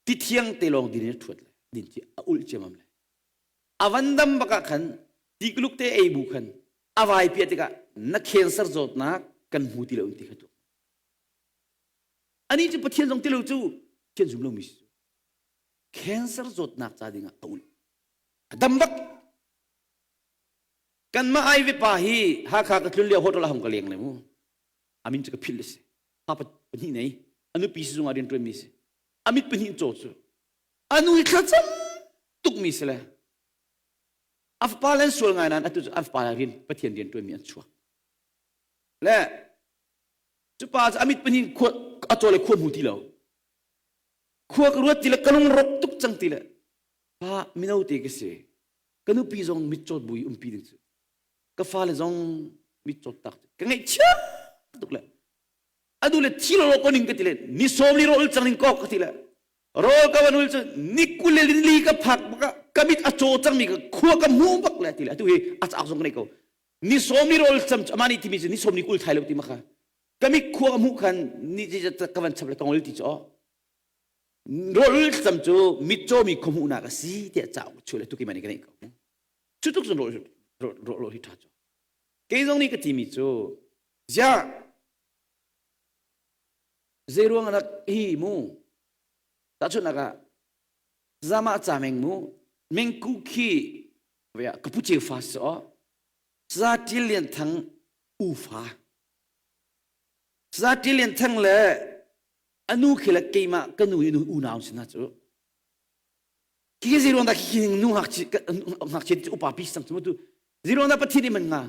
ti thiang te lawng din in thuat le din ci a ul ciamam le avan dam bak ah khan ti kuluk te ei bu khan avai pia tikah na cancer zawtnak kan hmu ti lo ti kha tu ani cu pathian zong ti lo cu pathian zum lo mi si cancer zawtnak ca dingah a ul a dam bak kanmah ai ve pa hi Hakha ka tlun lio hotel ah hong ka leng le mu amin cu ka philh si pa pahnih nei anu pi si zungah rian ṭuan mi si amit pahnih caw cu anu i thlacam tuk mi si le a fapa le an sual ngai nain atu cu an fapa le rian Pathian rian ṭuan mi an chuak le cu pa cu amit pahnih khua a caw le khua hmu ti lo khua ka ruat ti le ka lung rawk tuk cang ti le pa mino te ka si ka nupi zong mitcawt bu i umpi ding cu ka fale zong mitcawt tak ka ngaihchia tuk le adu le thi lo ko ning ka ti le ni sawm li ro ul cang ning kok ka ti le rawl ka van ul cu ni kul le li ka phak baka ka mit a caw cang mi ka khua ka hmu bak le ti le atu hi a caak zong ka nei ko ni sawm li rawl cam ama nih timi cu ni sawm ni kul thai lo ti ma kha ka mit khua ka hmuh khan ni ka van chap le ka ngol ti cu rawl cam cu mitcaw mi khuahmuhnak a si tiah cauk chuah le tuki man ka neih ko cu tuk cun rawl rawl hi ṭha cu kei zong nih ka timi cu ziah zei ruang rak hi mu tahchunhnak ah zama ca meng mu mengku khi ka pu ceu fa si aw za ṭil lian thang u fa za ṭil lian thang le anu khi le keimah ka nu i unau si hna cu khi ziruang dah khi nu ngakchia cu upa pi sang cu tu ziruang dah pathian i man nga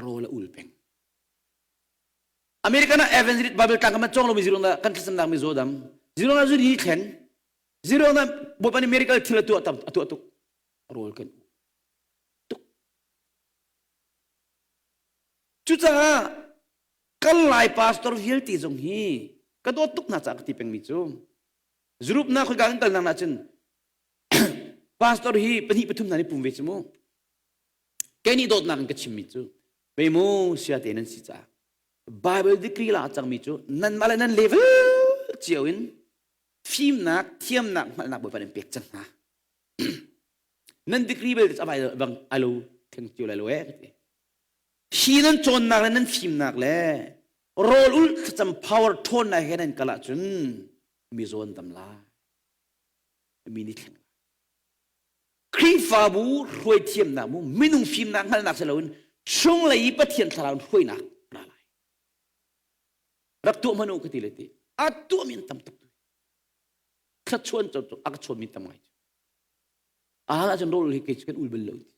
rawl a ul peng American ah Evans Bible tlang kan cawng lomi ziruang dah kan thlacamnak mi zawdam ziruang dah zuri thlen ziruang dah Bawipa nih miracle thil a tuah tam a tuah tuk rawl kan tuk cucaah kan lai pastor vialte zong hi ka dawt tuk hna caah ka ti pengmi cu zurupnak khoika kan kalnak na cun pastor hi pahnih pathum hna nih pum ve cu mu kei nih dawtnak in ka chimmi cu ve mu sia te nan si caah Bible degree la cangmi cu nanmah le nan level cio in fimnak thiamnak hngalhnak Bawipa nih pek cang hna nan degree bel cu a bang ai lo theng cio lai lo eh ka ti Hi nan cawnnak le nan fimnak le rawl ulh thlacam power ṭhawnnak he nan kal ahcun mi zawn dam lai. Mi nih thleng lai. Khrihfabu hruai thiamnak mu minung fimnak hngalhnak si loin chunglei i Pathian thlarau in hruainak ra lai. Rak tuah hmanh u ka ti le ti. A tuahmi an tam tuk. Thlachuan cu a ka chuanmi tam ngai. A hal ahcun rawl hi kei cu kan ul bal lo ti.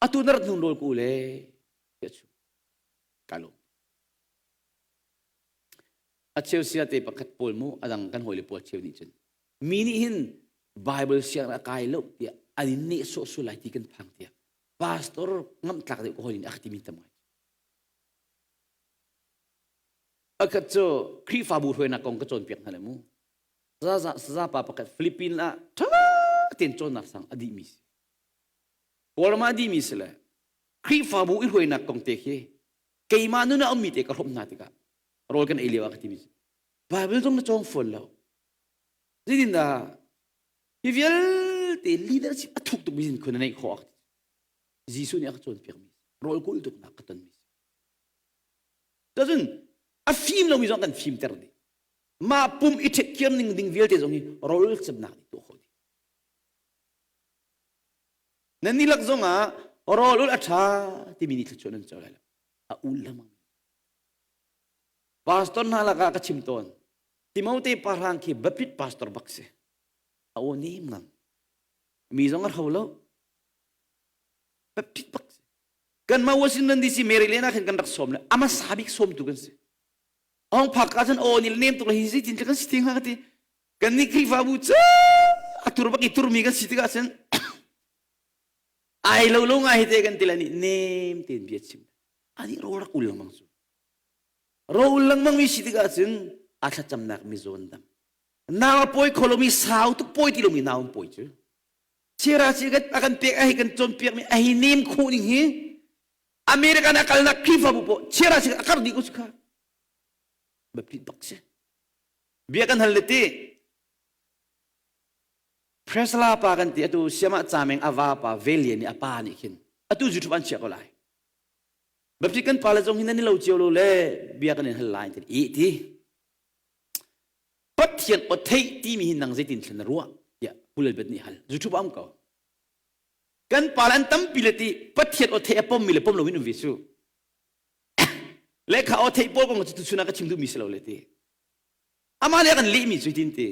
Atu na rat hnung rawl ku le tiah chim. Ka lawm. A cheu sia te pakhat pawl mu adang kan hawile pawl cheu nih cun mi nih hin Bible siang a kai lo tiah an in neh sawh sul lai ti kan phang tiah pastor ngamh tlak deuh ka hawi nih a ka timi tam ngai. Akhat cu Khrihfabu hruainak kong ka cawnpiak hna le mu. Saza pa pakhat Philippines ah ṭha tein cawnnak sang a dihmi si. Kawlram ah a dihmi si le Khrihfabu i hruainak kong te khi keimah nun ah ummi te ka hrawmh hna tikah rawl kan ei lio ah ka timi si. Bible zong na cawng fawn lo. Zeitindah hi vialte leadership a thuk tukmi sin khun na neih khawh Jesuh nih a ka cawnpiakmi rawl kulh tuknak ka tonmi si. Cun a fim lomi zong kan fimter dih. Mah pum i ṭhetkiam ning ding vialte zong hi rawl cemnak nih tuah khawh dih. Nan ni lak zong ah rawl ul a ṭha timi nih thluachuah nan co lai lo. A ul lengmang. Pastor hna lakah ka chim tawn. Timote parang khi Baptist pastor bak si. A aw nem ngang. Mi zong a hro lo. Baptist bak si. Kan mah Washington DC Maryland ah khin kan rak sawm le ama sa bik sawmtu kan si. Ong phak ka cun aw ni nem tuk le hi zeitin kan si ti hnga ka ti. Kan nih Khrihfabu cu a tur bak i turmi kan si tikah cun ai lo lo ngai hi te kan ti le nih nem tein bia chim. Ani ro rak ul lengmang cu. Ro ul lengmang mi si tikah cun a thlacamnak mi zawn dam. Nau a pawi kho lomi sau tuk pawi ti lomi nau an pawi cu. Chira ci a kan pek a hi kan cawnpiak mi a hi nem khuh ning hi American a kalnak Khrihfabu paoh chira ci a kar dih ko cu kha. Biapi bak si. Bia kan hal le ti. Presla pa kan ti atu siamah cameng a va pa Velian nih a pa nih khin atu YouTube an chia ko lai. Baptist kan pa le zong hi nan i lo cio lo le bia kan in hal lai ti i ti. Pathian aw theih timi hi nang zeitin thlen na ruah tiah Pulelbet nih hal. YouTube am ko. Kan pa le an tampi le ti Pathian aw theih a pommi le pom loin um ve su. Lehkha aw theih pawl kong cu tuchun ah ka chim duhmi si lo le ti. Amah le kan lehmi cu tin ti.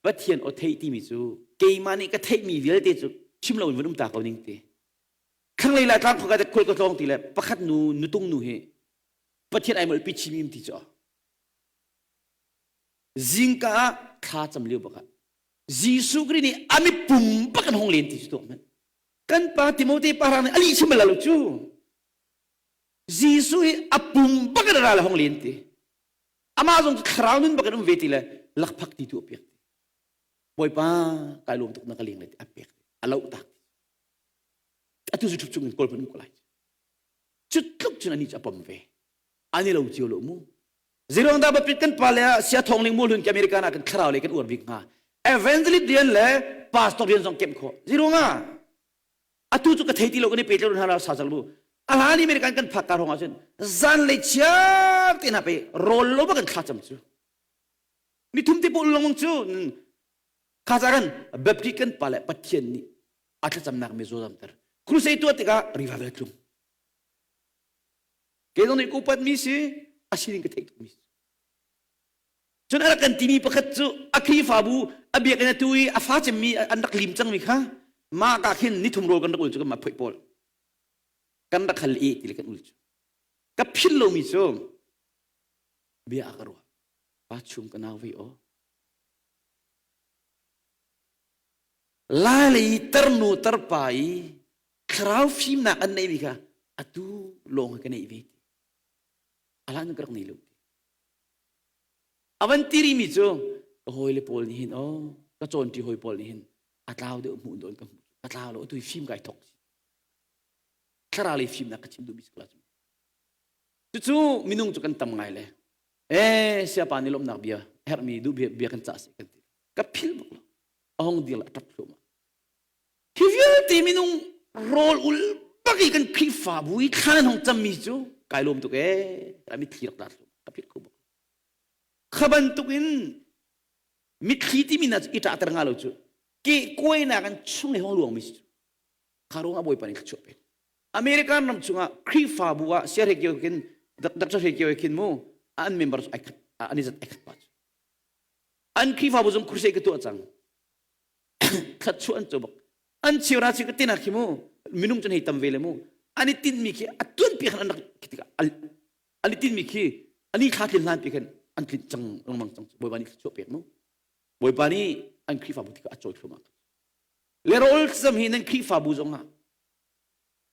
Pathian aw theih timi cu keimah nih ka theihmi vialte cu chim loin vun um ta ko ning ti. Thlanglei la tlang khua ka khual ka tlawng ti le pakhat nu nutung nu hi Pathian ai molh pi chimim ti cu. Zingka ah thla cam lio bak ah Jesuh Khrih nih a mipum bak an hong len ti cu tuak hmanh. Kan pa Timote parang nih a lih chim bal lo cu. Jesuh hi a pum bak in a ra le hong len ti. Amah zong cu thlarau nun bak in um ve ti le lakphak ti tu a pek ti. Bawipa kai lawm tuk na ka leng le ti a pek ti. A loh tak ti. Atu cu ṭhup chung in kawl hmanh um ko lai. Cu tluk cun anih cu a pom ve. An i lo cio lo mu. Zeruang dah Baptist kan pa le ah sia thong ling mual hun ki American ah kan thlarau le kan uar bik hnga. Evangelist rian le pastor rian zong kemh khawh. Zeruang ah atu cu ka thei ti lo kan i pe tlo hna la sa cang bu. A hlan American kan phak ka hrawng ah cun zan le chiar te hna pe rawl lo ba kan thla cam cu. Ni thum te pawl longmang cu kha ca kan Baptist kan pa le Pathian nih a thlacamnak mi zawzamter. Crusade tuah tikah revival tlung. Kei zong nih ka upatmi si a sining ka theih tukmi si. Cun a rak kan timi pakhat cu a Khrihfabu a biakinn atu i a fa cemmi an rak lim cangmi kha mah ka khin nithum rawl kan rak ul cu kan mah phoih pawl kan rak hal i ti le kan ul cu ka philh lomi cu bia a ka ruah pa chung ka nau vei aw lai lei tarnu tarpa i thlarau fimnak an neihmi kha atu lawng ka neih ve ti ala nu ka rak nei lo ti avan tiri mi cu ka hawile pawl nih hin oh ka cawnṭi hawi pawl nih hin a tlau deuh hmuh dawn ka hmuh ka tlau lo atu fim kai thok thlarau lei fimnak ka chim duhmi si ko cucu minung cu kan tam ngai le eh siapa nih lawmhnak bia herhmi duh bia, bia kan cah si kan ti ka phil bak lo a hong dir la ṭap thluahmah Hi vialte minung rawl ul bak i kan Khrihfabu i thla nan hong cammi cu kai lawm tuk ee a mitthli rak tla thlu ka philh kho bak. Kha bantuk in mitthli timi na i ṭahter nga lo cu ke kuainak an chung i hong luangmi si cu kha ruang ah Bawipa nih thluachuah pek. American ram chungah Khrihfabu ah siarhe kio khin Dr. Hre kio khin mu an member ai khat an i zat ai khat pa cu. An Khrihfabu zong crusade ka tuah cang. Thluachuah an co bak. An cheu ra chi ka tina khi mu minung cun hei tam ve le mu. An i tinhmi khi a tuanpi khan an rak khi tikah al. An i tinmi khi ani thla tlin hlan pi khan an tlinh cang lengmang cang. Bawipa nih thluachuah pek mu. Bawipa nih an Khrihfabu tikah a cawi thluahmah. Le rawl cam hi nan Khrihfabu zongah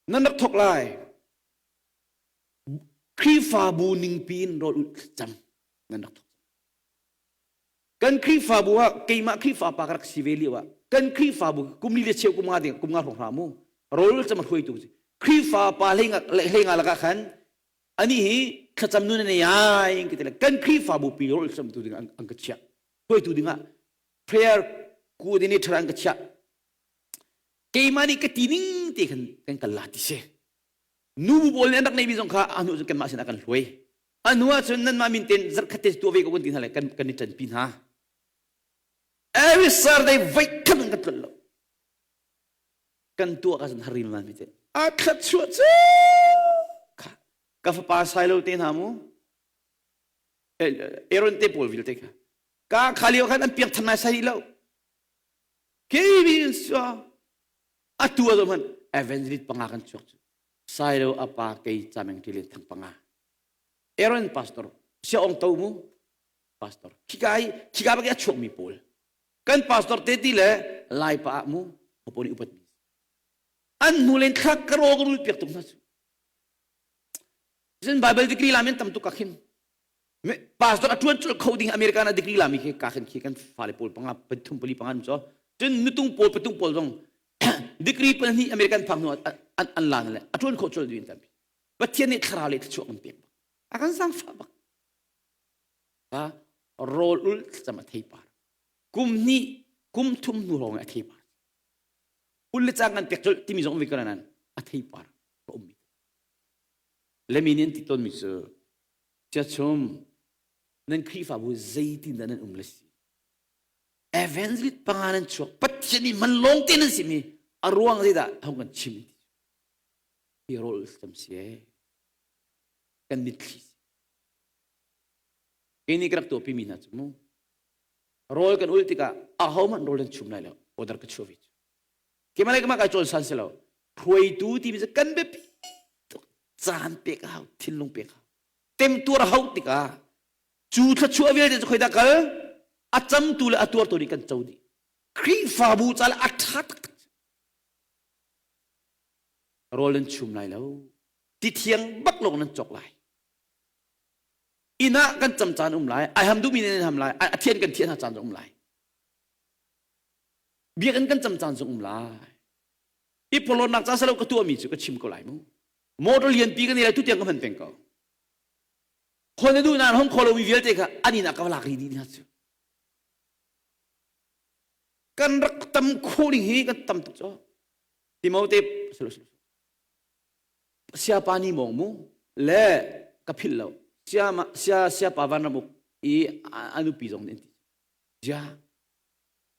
nan rak thok lai. Khrihfabu ningpi in rawl ulh cam nan rak thok. Kan Khrihfabu ah keimah Khrihfa pa ka rak si ve lio ah kan Khrihfabu kum li le cheu kum nga ding kum nga hrawng hra mu rawl cam a hruaitu si. Khrihfa pa hlei nga lakah khan ani hi thlacam nun an ai ka ti le kan Khrihfabu pi rawl cam tu ding an ka chiah. Hruaitu dingah prayer coordinator an ka chiah. Keimah nih ka ti ning te khan kan kal la ti si. Nu bu pawl nih an rak neihmi zong kha a hnu cun kanmah sinah kan hluai. A hnu ahcun nanmah min ten zarkhat te tuah ve ko kan ti hna le kan kan i ṭanpi hna. Every Saturday voi khat kan tlun lo. Kan tuah ka cun harim man mi te. A thluachuah cu kha ka fapa sai lo te hna mu. Aaron te pawl vialte kha. Ka kha lio khan an piak than nai sai lo. Kei mi atu a hman evangelist panga kan chuak cu sailo apa kei chameng ṭilin thang panga Aaron pastor sia ong to mu pastor khika i khika bak i a chuak mi pawl kan pastor te ti le lai pa ah mu hopo nih upat mi an hnu len thlak ka ro ka rul piak tuk hna cu cun bible degree lam in tam tuk ka khin Pastor a ṭuan colh kho ding America na degree lami khi ka khan khi kan fale pawl panga pathum pali panga cu cun nutung pawl patung pawl zong degree pahnih American phak hnu an an lan le a ṭuan khawh colh ding tampi Pathian nih thlarau le thluachuah kan pek bak a kan zaangfah bak ha rawl ul thlacam a thei par kum hnih kum thum hnu hrawng a thei par ul le cang kan pek colh timi zong vi kanan a thei par a um mi le mi nih an ti tawn mi cu Chiachum, nan Khrihfabu zeitindah nan um le si? Evangelist panga nan chuak, Pathian nih man lawng te nan simi a ruang zeidah hong kan chim ti. Hi rawl tam si ee. Kan mitthli si. Kei nih ka rak tuahpi mi hna cu mu. Rawl kan ul tikah ahohmanh rawl nan chum lai lo. Order ka chuah ve cu. Keimah le keimah kai cawn san si lo. Hruaitu timi cu kan biapi tuk. Caan pek a hau, thinlung pek a hau. Temtuar a hauh tikah cu thluachuah vialte cu khoidah kal? A camtu le a tuartu nih kan co dih. Khrihfabu ca le a ṭha taktak. Rawl nan chum lai lo. Ti thiang bak lawng nan cawk lai. Inn ah kan cam caan um lai. Ai ham duhmi nih nan ham lai. A thian kan thian hna caan um lai. Biakinn kan cam caan zong um lai. I pawlawnak ca salo ka tuahmi cu ka chim ko lai mu. Motor lianpi kan nei lai tu tiang ka hman peng ko. Khaw na duh nain hong kho lomi vialte kha an inn ah ka va lak rih dih hna cu. Kan rak tam khawh ding hi kan tam tuk cu. Timote salo salo. Siapa ni mong mu le ka philh lo. Sia sia siapa van ram uk i a nupi zong nih an ti. Zia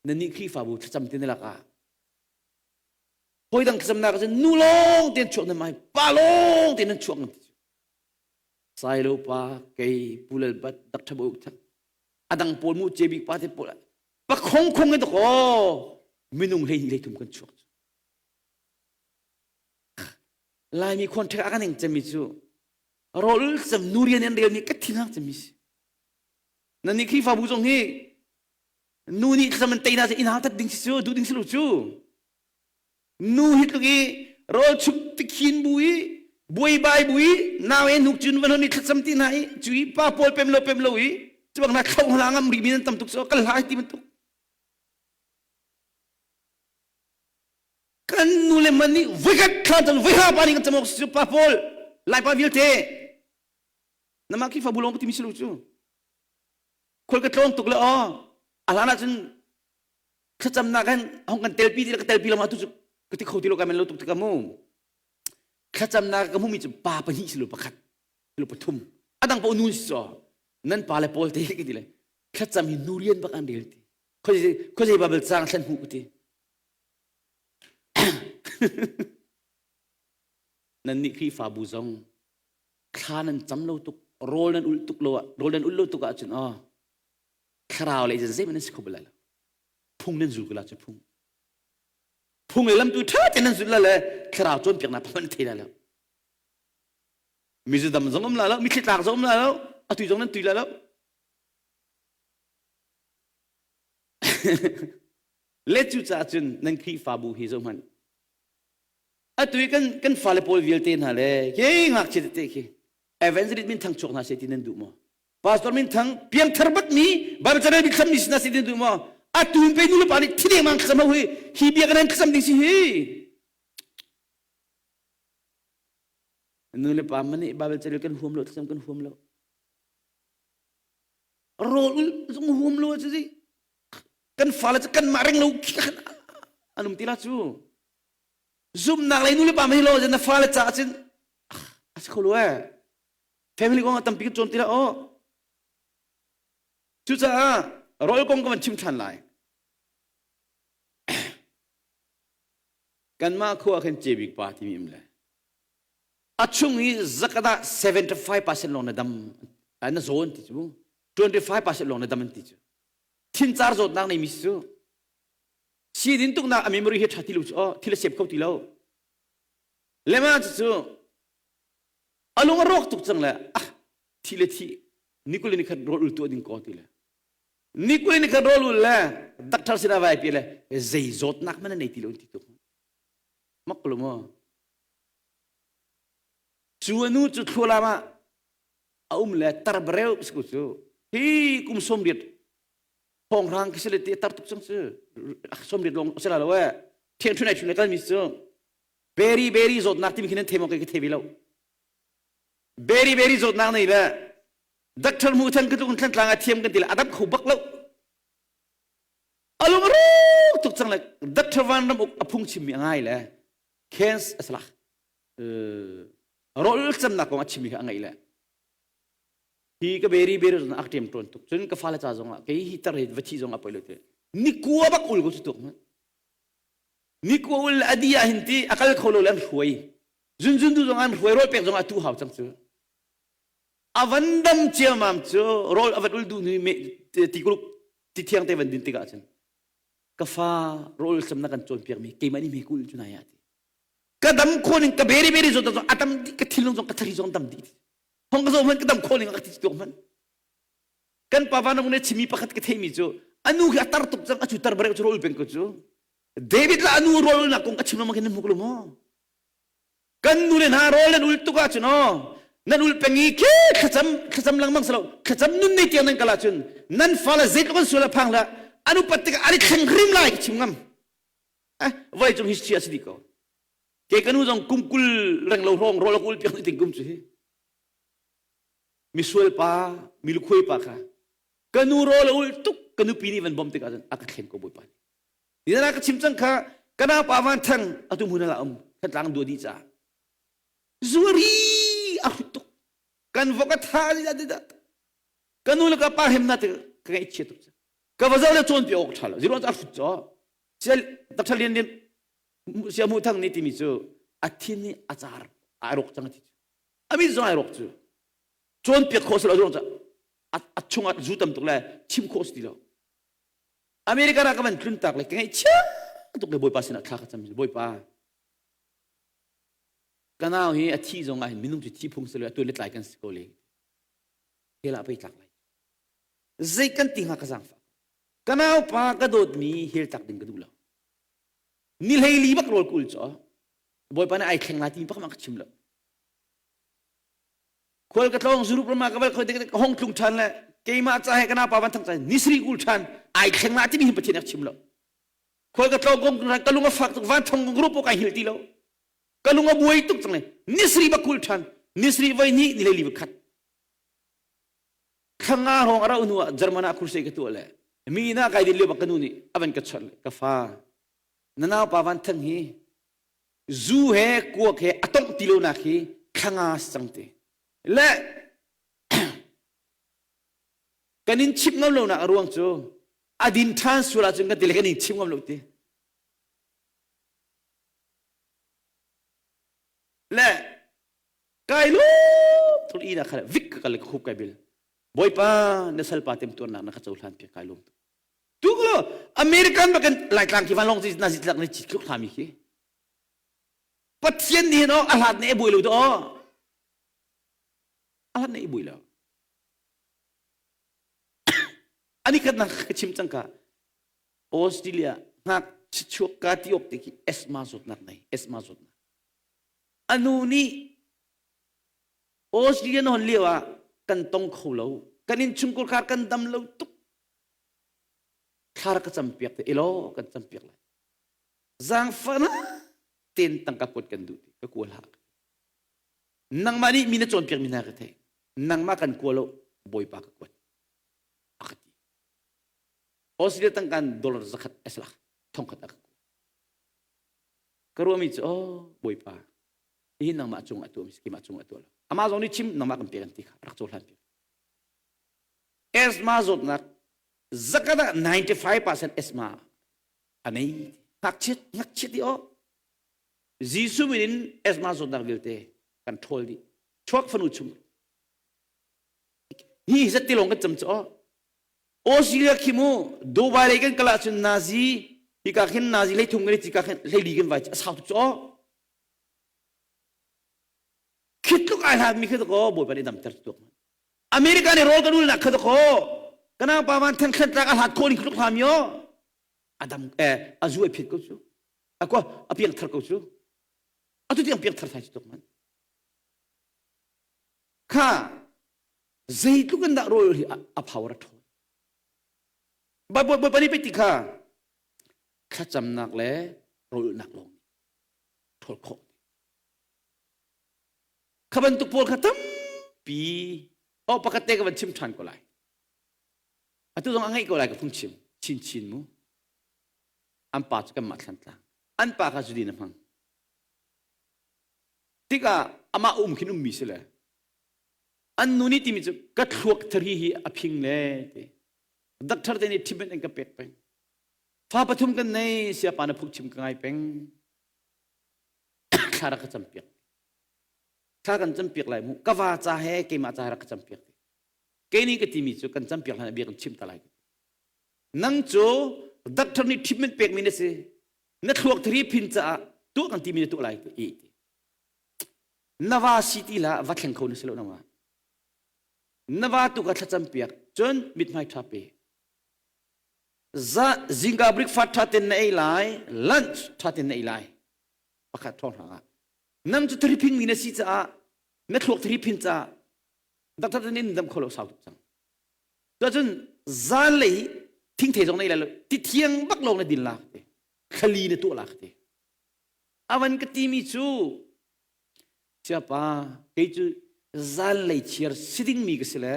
nannih Khrihfabu thlacam te na lakah hawi dang thlacamnak ah cun nu lawng te an chuak nan mai pa lawng te nan chuak nan ti Sailo pa kei Pu Lal Bat Dr. Bo Thak adang pawl mu ce bik pa te pawl pa khong khong in ko minung hlei hlei thum kan chuak Laimi khon ṭhek a kan ing cemi cu rawl cem nu rian an rel ni ka thin hang cemi si nan nih Khrihfabu zong hi nu nih thlacam an tei na inn hang tat ding si cu duh ding si lo cu nu hi tluk i rawl chum tikhin bu i buaibai bu i nau e hnuk cun van hon i thlacam ti hna i cu i pa pawl pem lo pem lo i cu bang na thlo hla ngam ri mi nan tam tuk so kal hla ti bantuk kan nu le man nih voikhat thla cun voiha pa nih kan camok si pa pawl lai pa vialte namah Khrihfabu lawng ka timi si lo cu Khual ka tlawng tuk le aw a hlan ah cun thlacamnak hin hong kan telpi ti le ka telpi lo ma tu cu ka ti kho ti lo ka men lo tuk tikah mu thlacamnak ka hmumi cu pa pahnih si lo pakhat si lo pathum a dang paoh nu si caw nan pa le pawl te ka ti le thlacam hi nu rian bak an rel ti khuazei khuazei babel cang thlan hmu ka ti nan nih Khrihfabu zong thla nan cam lo tuk rawl nan ulh tuk lo ah rawl nan ulh lo tuk ahcun aw thlarau lei cun zeihmanh nan si kho bal lai lo phung nan zul ko la cu phung phung le lamtu ṭha tein nan zulh la le thlarau cawnpiaknak pakhat nan thei lai lo. Mizudam zong um la lo, mithli tlak zong um la lo, atu zong nan tui la lo. Le cu caah cun nan Khrihfabu hi zohhmanh. Atu i kan kan fale pawl vialte hna le ke ngakchia tete khi evangelist min thang chuak hna seh ti nan duh maw? Pastor min thang piangthar bat mi Bible channel mi thlam mi si hna seh ti nan duh maw? Atu in pe nu le pa nih thi dengmang thlacam ho hi hi bia kan nan thlacam ding si hi. Nu le pa man nih Bible channel kan huam lo thlacam kan huam lo. Rawl ul zong huam lo cu si. Kan fale cu kanmah ring lo khi khan an um ti la cu. Zumnak lei nu le pa mei lo na fale caah cun a si kho lo eh. Family kong ah tampi kan cawn ti la aw. Cucaah rawl kong ka van chim ṭhan lai. Kanmah khua khin Cebik pa timi um le a chung i zakada 75% lawng na dam na zawn ti cu 25% lawng na dam an ti cu thincar zawtnak nei mi cu sidin tuknak a memory hi ṭha ti lo cu oh thil a sep kho ti lo lema cu cu a lung a rawk tuk cang le ah thi le thi nikul ni khat rawl ul tuah ding ko ti le nikul ni khat rawl ul le doctor sinah vai pi le zei zawtnak man nei ti lo ti tuk mak lo mo cu anu cu thlualam ah a um le tarbareu siku cu hi kum 80 thongrang khi sile ti tar tuk cang cu 80 long sila lo e thiang thunai thunai kal mi cu beri beri zawtnak timi khi nan thei maw kai ka thei ve lo beri beri zawtnak nei le doctor mu than ka tluk thlan tlang a thiam kan ti le adap kho bak lo alung ruk tuk cang le doctor van ram uk a phung chim mi a ngai le cancer asala rol camnak kong a chimmi kha a ngaih le hi ka beri beri zong ak ṭem ṭawn tuk cun ka fale ca zong ah kei hi tar hi va thi zong a poi lo te nikua bak ul ko cu tuk nikua ul a di ah hin ti a kal kho lo le an hruai zunzun du zong an hruai rawl pek zong a tu hau cang cu a van dam ciamam cu rawl a van ul du ni me ti kuluk ti thiang te van din tikah cun ka fa rawl sam na kan cawnpiak mi keimah nih me kul cu nai ah ti ka dam kho ning ka beri beri zo zong a dam dih ka thinlung zong ka thari zong dam dih hong ka zo hman ka dam kho ning ka ti tuk hman kan pa vanong ne chimi pakhat ka theimi cu anu khi a tar tuk cang a cu tar bare cu rol peng ko cu David la anu rol nak kong ka chim lo ma kan hmu ko lo maw kan nu le hna rawl nan ul tuk ahcun aw nan ul peng i khi thlacam thlacam lengmang si lo thlacam nun nei tiang nan kal ahcun nan fale zeitluk an sual a phang hlah an upat tikah an i thleng hrim lai ka chim ngam eh vawlei cung history a si dih ko ke ka nu zong kum 20 reng lo hrawng rawl a ul piak ting kum cu hi misual pa milukhuai pa kha ka nu rawl a ul tuk ka nupi nih van bom tikah cun a ka thleng ko bawipa nih Ni ka chim cang kha ka nau pa van thang atu hmun ah um tlang dua dih caah zuari a hrut tuk kan vok a tha di da ka nu le ka pa hem na te ka ngaih chia tuk ka va zo le cawn pi awk tha lo zero a hrut cho sial doctor lian lian sia mu thang ni timi cu a thin ni a car a rok cang ti ami zong ai rok cu cawn piak khawh selo zong a chungah zu tam tuk le chim khawh si ti lo America ram ka van tlun tak le ka ngaihchia tuk le Bawipa sinah thla ka cam Bawipa ka nau hi a thi zong ah hin minung cu thi phung si lo atu le tlai kan si ko le hell ah pei tlak lai zei kan ti hnga ka zaangfah ka nau pa ka dawtmi hell tlak ding ka duh lo ni hlei li bak rawl kul cho Bawipa nih ai thleng lai ti bak ma ka chim lo Khual ka tlawng Europe ram ah ka val khoi ka hong tlung ṭhan le keimah ca he ka napa van thang ca nisri kul ṭhan ai thleng la timi hi Pathian ak chim lo. Khual ka tlawng kong ka lung a fak tuk van thong group ka hil ti lo. Ka lung a buai tuk cang le nisri ba kul ṭhan nisri voi ni ni le li khat. Thanga hrawng a rauh hnu ah German ah crusade ka tuah le mi na kai din lio bak ka nu nih avan ka chawnh le ka fa na nau pa van thang hi zu he kuak he a tongh ti lonak hi thlanga si cang ti le kan in chimh ngam lonak a ruang cu a din ṭhan sual ahcun kan ti le kan in chimh ngam lo ti le kai lu thul ina kha vik ka kal ka khup kai bil bawipa na salpa tem tuarnak na ka cohlan piak kai lum tu ko American bakin laitlang khi van long si na zitlak ni chit tluk thlami khi Pathian nih no a hlat ne buai lo to. A hlan na i bui lo. Ani khat nak ka chim cang ka Australia ngak chuak ka ti ok te khi asthma zawtnak nei asthma zawtnak. Anu nih Australia na hon lio ah kan tong kho lo. Kan innchungkhar khar kan dam lo tuk. Thla ka cam piak te ilo kan cam piak lai. Zaangfahnak ten tangka kuat kan duh ti ka kual hak. Nangmah nih mi na cawnpiak mi hna ka thei. Nangmah kan kua lo Bawipa ka kuat. A ka ti. Australia tangkan dollar zakhat asalak thongkhat a ka kuat. Ka ruahmi cu oh Bawipa hihi nangmah cung ah tuah keimah cung ah tuah lo. Amah zong nih chim nangmah kan pek an ti kha rak cohlan piak. Asthma zawtnak zakat ah 95% asthma a nei. Ngakchiat ngakchiat i oh Jesuh min in asthma zawtnak vialte kan ṭhawl dih. Chuak fanu chung. Hi zat ti lawng kan cam cu aw. Australia khi mu Dubai lei kan kal ahcun Nazi hika khin Nazi hlei thum kan i cika khin hleili kan vai a sau tuk cu aw. Khi tluk ai hlat mi khi kaw Bawipa nih damter tuk. America nih rawl kan ulnak kha kaw kanang pa van theng thlen tlak a hlat khawh ning tluk hla mi aw. Adam eh a zu ai phit ko cu. Akwa a piang thar ko cu. Atu tiang piang thar thai cu tuk man. Kha zeitluk in dah rawl hi a power a ṭhawn. Bawipa nih pei ti kha thlacamnak le rawlulhnak lawng nih ṭhawl khawh. Kha bantuk pawl kha tampi oh pakhat te ka van chim ṭhan ko lai. Atu zong a ngeih ko lai ka phung chim chinchin mu. An pa cu kanmah thlantlang. An pa kha zudin a hmang. Tikah amah um khin ummi si le an nu nih timi cu ka thluak thari hi a phing le ti. Doctor te nih treatment an ka pek peng. Fa pathum kan nei siapa na phuk chim ka ngai peng. Thla rak ka campiak. Thla kan campiak lai mu. Ka va ca he keimah ca he rak ka campiak. Kei nih ka timi cu kan campiak hlan ah bia kan chim ta lai. Nang cu doctor nih treatment pekmi na si. Na thluak thari phin caah tuah kan timi na tuah lai ti. Na va si ti la va thleng kho na si lo nangmah. Na va tu ka thlacam piak cun mithmai ṭha pe. Za zingka breakfast ṭha ten na ei lai, lunch ṭha ten na ei lai. Pakhat thawng hrang ah. Nang cu thari phing mi na si caah na thluak thari phin caah doctor te nin dam kho lo sau tuk cang. Cuacun zanlei thingthei zong na ei lai lo ti thiang bak lawng na din la ti. Thlali na tuah la ti. Avan ka timi cu siapa kei cu zanlei chiar si dingmi ka si le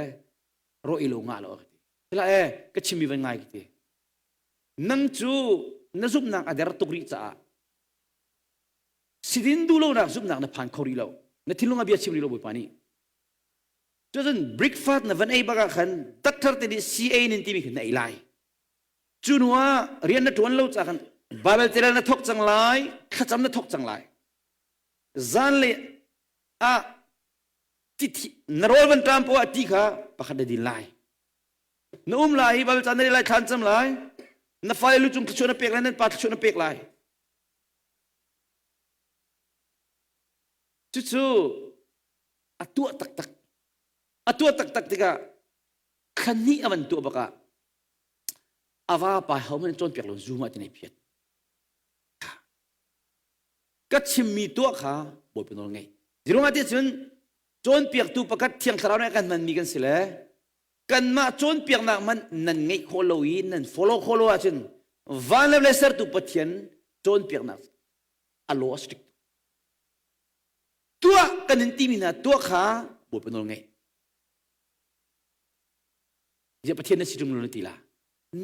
ro i lo ngah lo ka ti. Sila e ka chimmi van ngai ka ti. Nang cu na zumhnak a der tuk rih caah sidin duh lonak zumhnak na phan kho rih lo. Na thinlung a bia chim rih lo Bawipa nih. Cucun breakfast na van ei bak ah khan doctor te nih CA nin timi khin na ei lai. Cu hnu ah rian na ṭuan lo caah khan Bible carel na thawk cang lai, thlacam na thawk cang lai. Zanlei ah na rawl van ṭam poah ti kha pakhat na din lai. Na um lai i Bible ca na rel lai, thla an cam lai. Na fale lu cung thluachuah na pek lai, nan pa thluachuah na pek lai. Cucu a tuah taktak. A tuah taktak tikah thla hnih a van tuah bakah a vapa hohmanh cawnpiak lo zum ah ti nei phiat. Ka chimmi tuah kha Bawipa nawl ngei. Zirung ah cun cawnpiaktu pakhat Thiang Thlarau nih a kan hmanmi kan si le kanmah cawnpiaknak hmanh nan ngeih khawh lo i nan follow khawh lo ahcun van le vawlei sertu Pathian cawnpiaknak a law a strict. Tuah kan in timi hna tuah kha Bawipa nawl ngei. Ziah Pathian na si ṭung lo na ti la.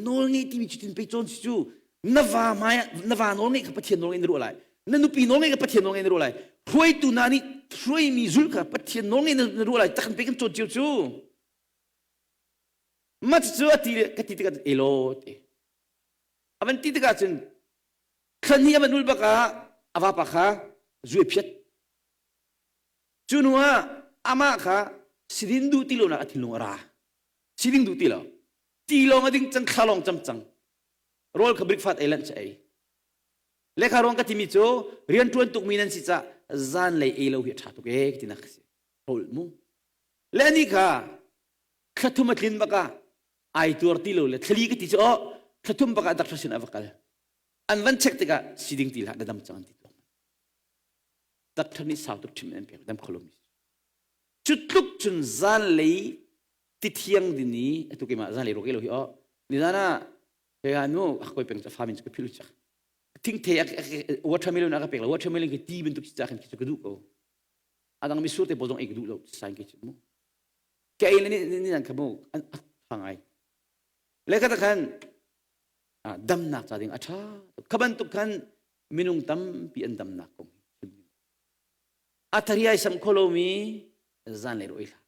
Nawl ngei timi cu tin pei cawn si cu na va hmai na va nawl ngeih kha Pathian nawl ngei na ruah lai. Na nupi nawl ngeih kha Pathian nawl ngei na ruah lai. Hruaitu hna nih hruaimi zulh kha Pathian nawl ngei na ruah lai. Tak kan pei kan cawn cio cu. Mah cu a ti ka ti tikah elaw ti. A van ti tikah cun thla hnih a van ul bak ah a vapa kha zu a phiat. Cu hnu ah amah kha sidin duh ti lonak a thinlung a ra. Siding duh ti lo. Ti lawng a ding cang, thla lawng cam cang. Rawl kha breakfast ei lunch ei. Lekha ruang ka timi cu rian ṭuan tukmi nan si cah zanlei ei lo hi a ṭha tuk ee ti nak si. Rawl mu. Le ani kha thlathum a tlin bak ah ai tuar ti lo le thlali ka ti cu oh thlathum bak ah doctor sin a va kal. An van check tikah si ding ti hlah na dam cang an ti tuak. Doctor nih sau tuk treatment an pek dam kho lomi. Cu tluk cun zanlei ti thiang din i atu keimah zanlei rawk lo hi oh nizan ah he nu koi peng ca fa min cu ka philu chak thingthei watermelon a ka pek lo watermelon khi ti bantuk si ca khan khi cu ka duh ko adang misur te pawl zong ei ka duh lo sain ke cu mu ke ei le ni ni nan kha mu an tha ngai le ka khan damnak ca ding a tha kha bantuk khan minung tampi an damnak kong a thari ai sam kho lomi zan le ro ei hlah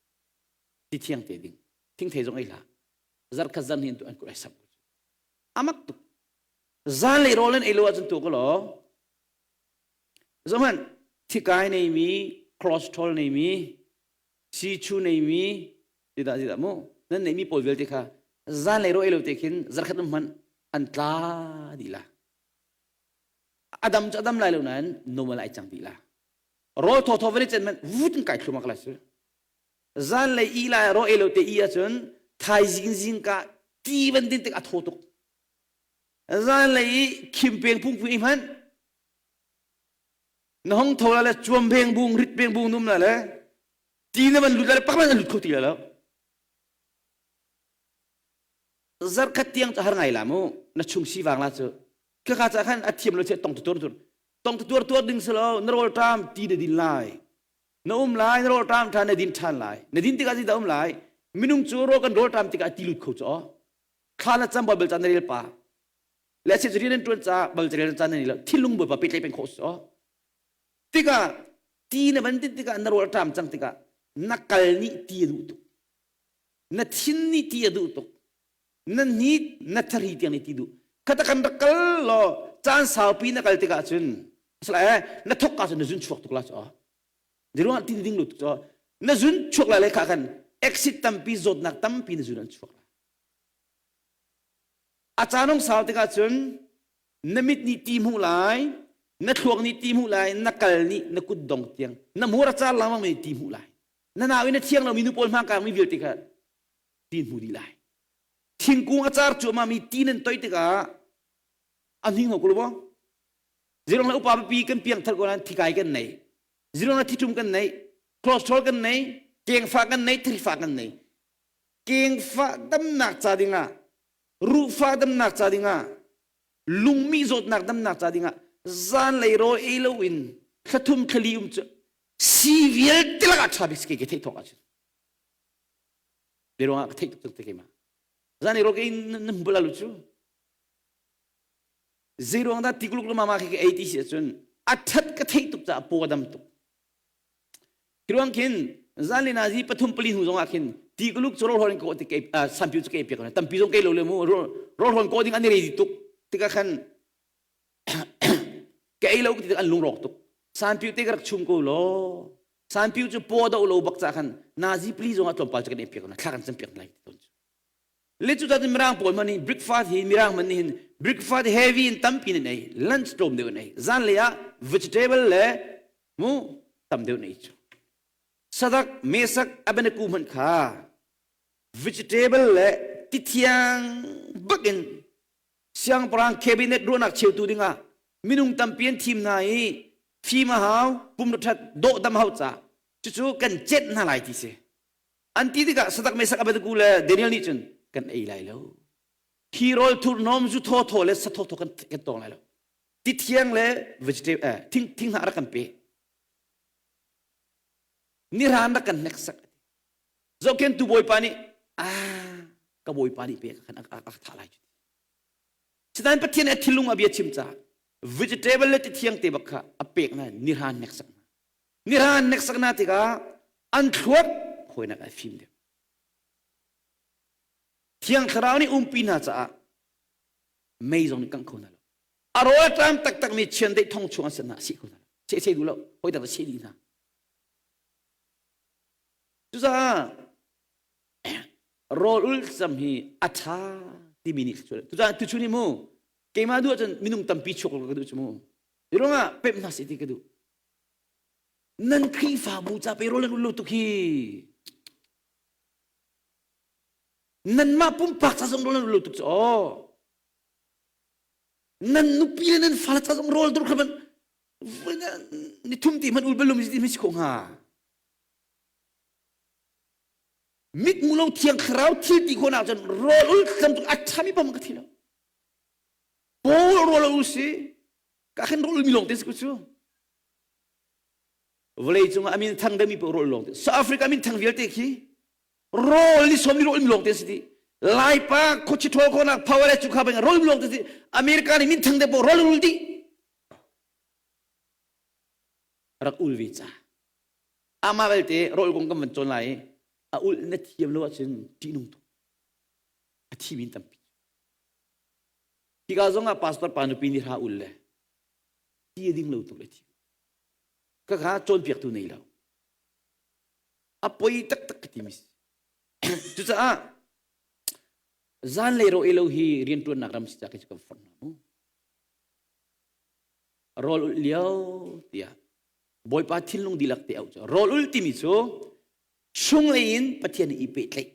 ti thiang te ding thingthei zong ei hlah zarkhat zan hin tu an kut ai sam amak tuk zan le rawl an ei lo ahcun tu ko law zohmanh thikai neimi cholesterol neimi sichu neimi tidah tidah mu nan neimi pawl vialte kha zan le rawl ei lo te khin zarkhat um hmanh an tla dih la adam cu adam lai lo nain normal ai cang dih la rawl thaw thaw vani cen man vut in kai thlum ak la su Zanlei i lai raw ei lo te i ahcun thaizing zingka ti van din tik a thaw tuk. Zanlei i khim peng pung pui hmanh na hong tho la le cuam beng bung rit beng bung num la le ti na van lut la le pak man an lut kho ti la lo. Zarkhat tiang cu har ngai la mu na chung si vang la cu khaka ca khan a thiam lo che tong tu tur tur tong tu tur tur ding selo na rawl ṭam ti na din lai Na um lai, na rawlṭam ṭhan, na din ṭhan lai. Na din tikah zeidah um lai? Minung cu rawl kan rawlṭam tikah ti lut kho cu aw. Thla na cam Baibal ca na rel pa. Le si rian an ṭuan ca Baibal ca rel caan na nei lo. Thinlung Bawipa pehtlaih peng khawh si aw. Tikah ti na van din tikah na rawlṭam cang tikah na kal nih ti a duh tuk. Na thin nih ti a duh tuk. Na hnit na thari tiang nih ti duh. Khata kan rak kal law caan saupi na kal tikah cun asala na thok ka cun na zun chuak tuk la cu Ziruang tin ding lu tuk cu na zun chuak lai le kha khan exit tampi zawtnak tampi na zun an chuak la. A caan sau tikah cun na mit nih ti hmuh lai, na thluak nih ti hmuh lai, na kal nih na kut dong tiang, na hmur a car lengmang mi ti hmuh lai. Na nau in a thiang lomi nu pawl hmangkang mi vialte kha ti hmu dih lai. Thingkung a car cuahmah mi ti nan toi tikah a hning ho ko lo Zirong le upa pipi kan piangthar ko nain thikai kan nei. Zirong le thitum kan nei, cholesterol kan nei, kengfa kan nei, thirifa kan nei. Kengfa damnak ca dingah, ruhfa damnak ca dingah, lungmi zawtnak damnak ca dingah zanlei rawl ei loin thlathum thlali um cu si vialte lakah ṭha bik si ke theih thawk ahcun. Biaruang ah ka theih tuk tuk te keimah. Zanlei rawl ka in na hmu bal lu cu. Zeiruang dah tikuluk le mama khi ka ei ti si ahcun a ṭhat ka theih tuk caah paw a dam tuk. Khi ruang khin zanlei nazi pathum pali hnu zongah khin tikuluk cu rawlhawn in ka ti kei sampiu cu ka ei piak tampi zong kei lo le mu rawlhawn kaw ding an i ready tuk tikah khan ka ei lo ti an lungrawk tuk sanpiu te ka rak chum ko law sanpiu cu paw do lo bak ca khan nazi pali zongah tlawmpal cu kan ei piak thla kan cam piak lai ti tawn cu Le cu cun Mirang pawl hmanh nih breakfast hi Mirang hmanh nih hin breakfast heavy in tampi in ei, lunch tlawm deuh in ei. Zanlei ah vegetable le mu tam deuh in ei cu. Sadak, mesak, abanaku hmanh kha vegetable le tithiang bak in siangpahrang cabinet ruahnak cheutu dingah minung tampi an thim hna i fim a hau, pum ṭhat, dawh dam hau ca cucu kan cenh hna lai ti si. An ti tikah Sadak Mesak Abednego le Daniel nih cun kan ei lai lo. Hi rawl thurhnawm zu thawthaw le sa thawthaw kan kan tawng lai lo. Ti thiang le vegetable eh, thing thinghnah rak kan pe. Niraan rak kan hneksak. Zohkhen tu bawipa nih ah ka bawipa nih pe kan a a tha lai. Sinain Pathian a thinlung a bia chim caah vegetable le ti thiang te bak kha a pek na niraan hneksak hna. Niraan hneksak hna tikah an thluak hawinak ai fim deuh. Thiang Thlarau nih umpi hna caah mei zong nih kangh kho hna lo. A rawl a ṭam taktakmi chiandeih thong chung an si hna si kho hna lo. Seh seh duh lo, hawi dang seh dih hna. Cucaah rawl ul cam hi a ṭha timi nih cucaah tuchun hi mu keimah duh ahcun minung tampi chuak ka duh cu mu. Hi ruangah pemh hna seh ti ka duh. Nan Khrihfabu ca pe rawl nan ul lo tuk hi. Nanmah pumpak ca zong rawl nan ul tuk cu aw. Nan nupi le nan fale ca zong rawl dur kha man ni thum ti man ul balum ti mi si ko hnga. Mit mu lo thiang thlarau thil ti khawh nak cun rawl ul tlam tuk a ṭhami pam ka thi lo. Paul rawl ul si ka khin rawl mi lawng te si ku cu. Vawlei cungah a min thang deuhmi paoh rawl lawng te. South Africa min thang vialte khi rawl ni som ni rawl mi lawng te si ti. Laipa khuachi ṭhawl khawhnak power le cu kha bang rawl mi lawng te si. America nih min thang deuh paoh rawl ul dih. Rak ul ve ca. Amah belte rawl kong kan van cawn lai i a ulh na thiam lo ahcun ṭihnung tuk. A thimi in tampi. Hika zong ah pastor pa nupi nih hra ul le ti a ding lo tuk le thi. Ka kha cawnpiaktu nei lo. A poi taktak ka timi si. Cucaah zanlei ro lo hi rianṭuannak ram si ca khi cu kan forh hna mu. Rawl ulh lio tiah Bawipa thinlung dihlak te auh cu rawl ul timi cu chunglei in Pathian nih i pehtlaih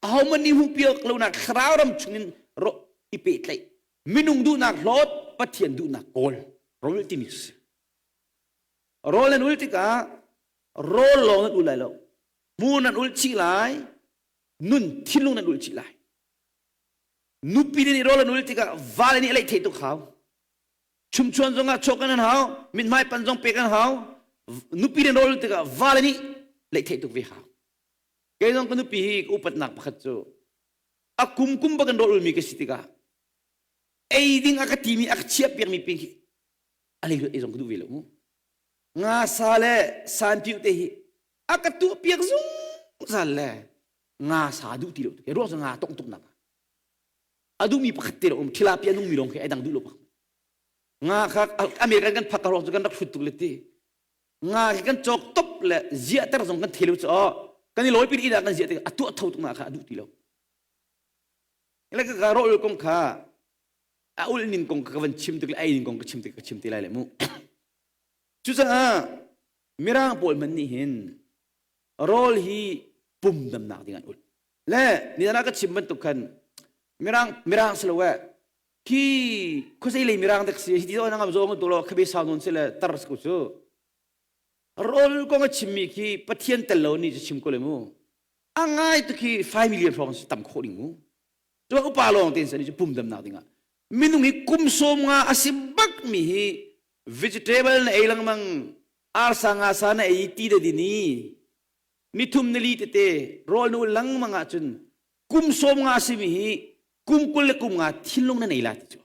ahohmanh nih hmuhpiak lonak thlarau ram chungin i pehtlaih minung duhnak hlawt Pathian duhnak kawl rawl ul timi cu si rawl nan ul tikah rawl lawng nan ul lai lo hmu nan ul chih lai nun thinlung nan ul chih lai nupi nih rawl an ul tikah vale nih a leih theih tuk hau chumchuan zongah chawk an hau mithmai pan zong pek an hau nupi nih rawl tikah vale nih leih theih tuk ve hau kei zong ka nupi hi ka upatnak pakhat cu a kum kum bak in rawl ulmi ka si tikah ei ding a ka timi a ka chiah piakmi ping hi a lei ei zong ka duh ve lo mu nga sa le sanpiu te hi a ka tuah piak zungzal le nga sa duh ti lo ke ruang nga tong tuk nak a duhmi pakhat te um thila pi a nungmi lawng khi ai dang duh lo pak nga kha American kan phak ka ruang cu kan rak hrut tuk le ti nga khi kan cawk top le ziah ter zong kan thelo cu kan i lawi pin ina kan ziah tik a tuah tho tuk na kha a duh ti lo le ka ka ro kong kha a ul ning kong ka van chim tik le ei ning kong ka chim tik ka chim ti lai le mu cucaah mirang pawl man nih hin rawl hi pum damnak ding an ul le ni ka chim bantuk khan mirang mirang si lo eh khi khuasei lei mirang dek si hi ti na ngam zo tu lo khabe sau non si le tar ku cu rawl kong a chimmi khi pathian tel lo ni cu chim ko le mu a ngai tu khi 5 million hrawng si tam khawh ding mu cu upa lawng ten sani cu pum damnak dingah minung hi kum sawm nga a si bak mi hi vegetable na ei lengmang arsa nga sa na ei ti da dini nithum nili tete rawl nu lengmang ahcun kum sawm nga simi hi kum 20 le kum nga thinlung na nei la ti cu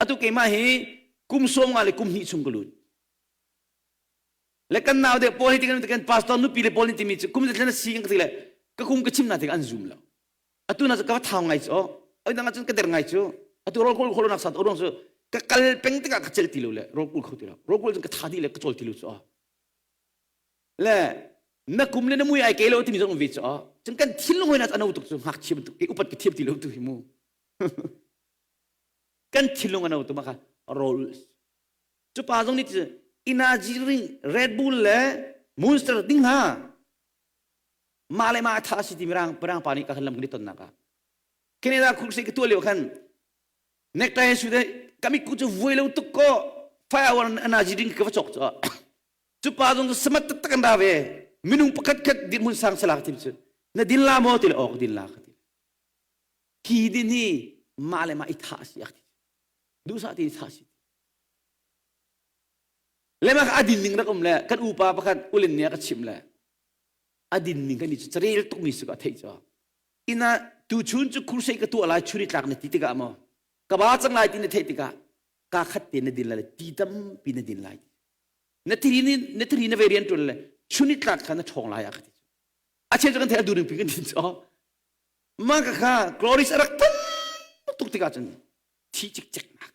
atu keimah hi kum sawm nga le kum hnih chung ka lut le kan nau de paul hi ti kan pastor nupi le paul nih timi cu kum thlen si kan ti le ka kum ka chim na tik an zum lo atu na ka thau ngai cu oi dang cun ka der ngai cu atu rol kul kholo nak sat orong cu ka kal peng tikah ka cel ti lo le rol kul kho ti lo rol kul cun ka tha di le ka chawl ti lo cu le na kum le na mui ai ke lo timi zong ve cu cun kan thinlung hoi na ano tuk cu ngakchia bantuk ke upat ka thiam ti lo tu hi mu kan thinlung ano tu ma kha rol cu pa zong nih energy drink Red Bull le Monster ding ha mah le mah tha si ti mirang parang pa nih ka khan lam kan i tonnak ah Canada khuk se ka tuah lio khan necktie su de kami ku cu vuai lo tuk ko 5 hour energy drink ka va cawk cu cu pa zong cu samat taktak an ra ve minung pakhat khat dirhmun sang salak tim cu na din la maw ti le awk din la ka ti hi din hi mah le mah i thah si ak ti duhsah ti thah si le mah a din ning rak um le kan upa pakhat ulin nih a ka chimh le a din ning kan i cu carel tuk mi su ka theih cu ina tu chun cu khursei ka tuah lai churi tlak na ti tikah maw ka ba cang lai ti na theih tikah ka khat te na din lai ti tampi na din lai na thiri ni na thiri na ve rian ṭuan le chun i tlak kha na ṭhawng lai a ka ti a cheu cu kan theih a during pi kan tin cu mah ka kha glories a rak tam tuk tikah cun thi cikcek nak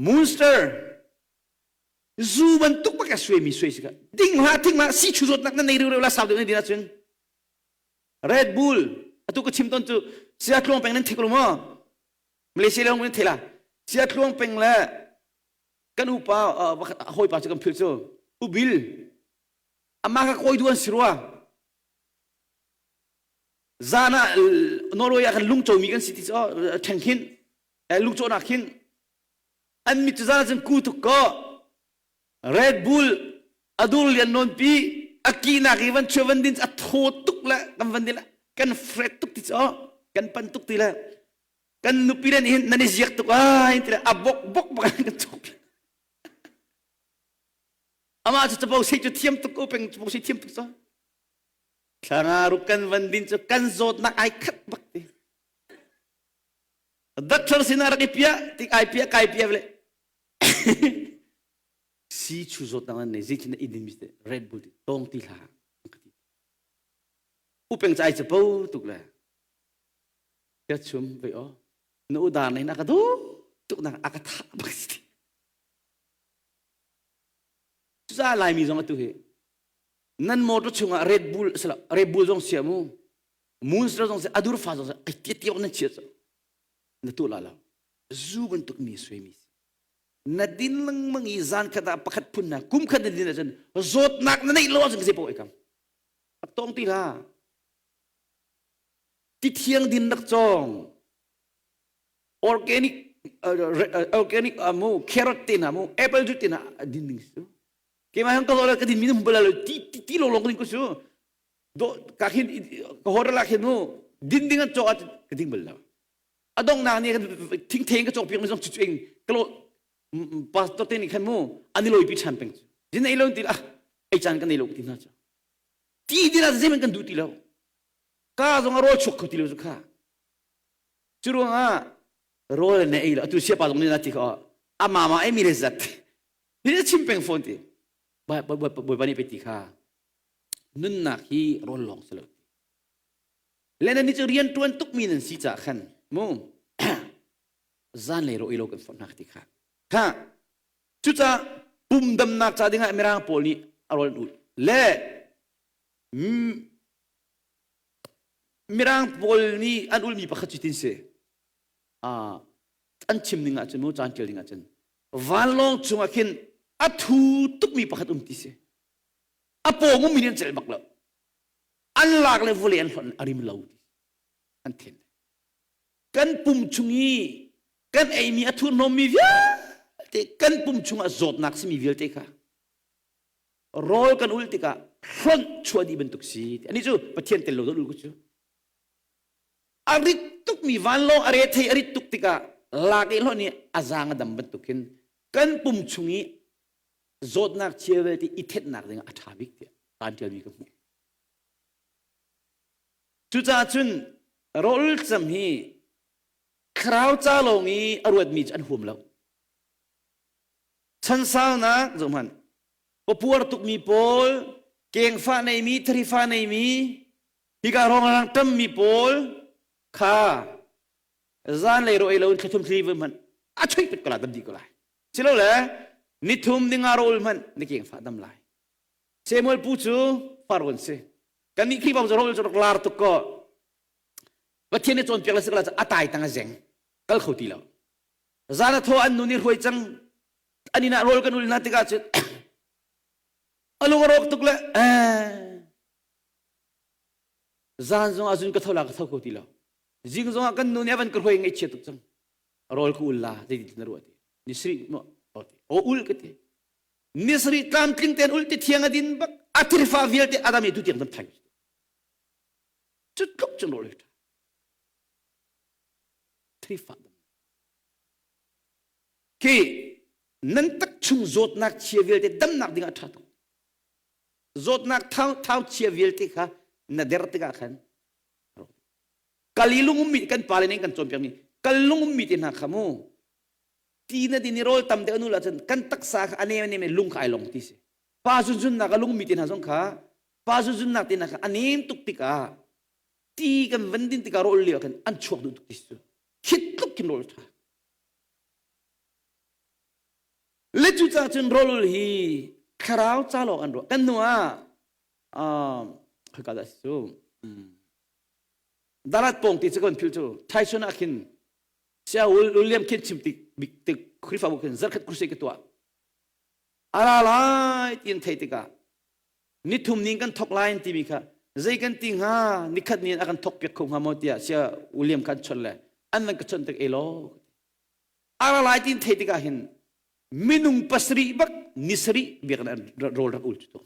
monster zu bantuk bak a suai mi suai si ka ding hlah thing hlah si chu zawt nak na nei reu reu la sau deuh na din ahcun Red Bull atu ka chim ton cu sia tluang peng nan thik lo maw Malaysia le nan thela sia tluang peng le kan upa hawipa cu kan philh cu ubil amah ka kawi duan si rua. Zan ah Norway ah kan lungcomi kan si ti cu ṭheng khin lungcawhnak khin an mit cu zan ah cun ku tuk ko. Red Bull a dur lian nawn pi a kinak i van chua van din a thaw tuk le kan van din kan fret tuk ti cu kan pan tuk ti le kan nupi le nih hin nan i ziak tuk ai ti le a bok bok bak kan cawk. Amah cu capo sei cu thiam tuk ko peng capo sei thiam tuk cu. Thlarau kan van din cu kan zawtnak ai khat bak ti. Doctor sinah rak i piah tik ai piah kai piah le si chu zawtnak nan nei zeitin in din mi Red Bull ti tong ti hlah ka ti. Upeng cai capo tuk le ka chum ve o na udar nei na ka du tuk nak aka tha bak si. Cucaah Laimi zong atu hi nan motor chungah Red Bull sala Red Bull zong sia mu Monster zong sia adur fa zong sia ai tia tia nan chia cu na tu la lo zu bantuk mi sui mi si na din lengmang i zan khat ah pakhat phun na kum khat na din ahcun zawtnak na neih lo ahcun ka zei paoh ei kam rak tong ti hlah ti thiang din rak cawng organic organic mu carrot te hna mu apple juice te hna din ding si keimah hang ka lo ka din mi hum bala lo ti ti lo long ka ding ko su do ka khin ka hotel ah khin mu din ding an cawk ah ka ding bal lo adong nak ni thing theng ka cawk piak mi zong chu ing ka lo pastor te nih khan mu ani loi pi than peng din ei lo ti ah ei chan kan ei lo ti hna chu ti din ah zeiman kan duh ti lo ka zong a rawl chuk kho ti lo zu kha Cu ruangah rawl na ei lo atu siapa zong nih na ti kho ama ma ei mi le zat hi na chim peng fawn ti Bawipa nih pe ti kha nunnak hi rawl lawng si lo ti le nan nih cu rian tuan tuk mi nan si ca khan mu zan lei ro ei lo kan forh hna ti kha kha cucaah pum damnak ca dingah mirang pawl nih a rawl an ul le Mirang pawl nih an ulmi pakhat cu tin si. An chim ning ahcun mu caan ṭial ding ahcun vanlawng chungah khin a thu tukmi pakhat um ti si. A pawng ummi nih an celh bak lo. An lak le vawlei an hlonh a rim lo ti. An thin. Kan pum chung i kan eimi a thurhnawmmi vialte kan pum chungah zawtnak simi vialte kha rawl kan ul tikah hlonh chuah dih bantuk si ani cu Pathian tel lo ul ku cu a rit tukmi vanlawng a re thei a rit tuk tikah lak i hlonh i a zaang a dam bantuk hin kan pum chung i zawtnak chia vialte i thetnak ding a ṭha bik tiah kaan ṭialmi ka hmuh. Cucaah cun rawl cam hi thlarau ca lawng i a ruatmi cu an huam lo. Chansaunak zohhmanh papuar tukmi pawl kengfah neimi tharifa neimi hika rongrang ṭammi pawl kha zanlei ro ei lo in thlathum thli hmanh a chuih pet ko lai dam dih ko lai silole nithum ninga rawl hmanh na kengfah dam lai Samuel pu cu farun si kannih Khrihfabu cu rawl cu rak lar tuk ko Pathian nih cawnpiak le sikala a tai tang a zeng kal kho ti lo Zan a thaw an nu nih hruai cang an inn ah rawl kan ul hna tikah cun a lung a rawk tuk le zan zong ah zun ka tho la ka tho ko ti lo zing zong ah kan nu nih a van ka hruai ngaihchia tuk cang rawl ka ul la zeiti na ruah ti ni sri mo o ul ka ti ni sri tlamtling ten ul ti thiang a din bak a thilfa vialte adam i tu tiang dam thai cu tluk cun rawl thrifa dam Khi nan tak chung zawtnak chia vialte damnak dingah ṭha tuk. Zawtnak thau, thau chia vialte kha na der tikah khan kal i lung ummi kan pale nih kan cawnpiakmi kal lung ummi te hna kha mu ti na din i rawl tam deuh nu la cun kan taksa kha a nem a nem i lung kha ai long ti si pa zunzunnak a lungmi te hna zong kha pa zunzunnak te hna kha a nem tuk tikah ti kan van din tikah rawl lio khan an chuak duh tuk ti si khit tluk khin rawl ṭha le cucaah cun rawlul hi thlarau ca lawng an ruah kan hnu ah khaka dah cu darat pawng ti cu kan phil cu Tyson ah khin sia William khin chim tik bik tik Khrihfabu khin zarkhat crusade ka tuah ara lai tin thei tikah nithum ning kan thok lai timi kha. Zei kan ti hnga nikhat ni a kan thok piak kho hnga maw tiah sia William khan chon le an van ka chon tik e law. Ara lai tin thei tikah hin minung pasarih bak ni sarih biak an rawl rak ul cu to.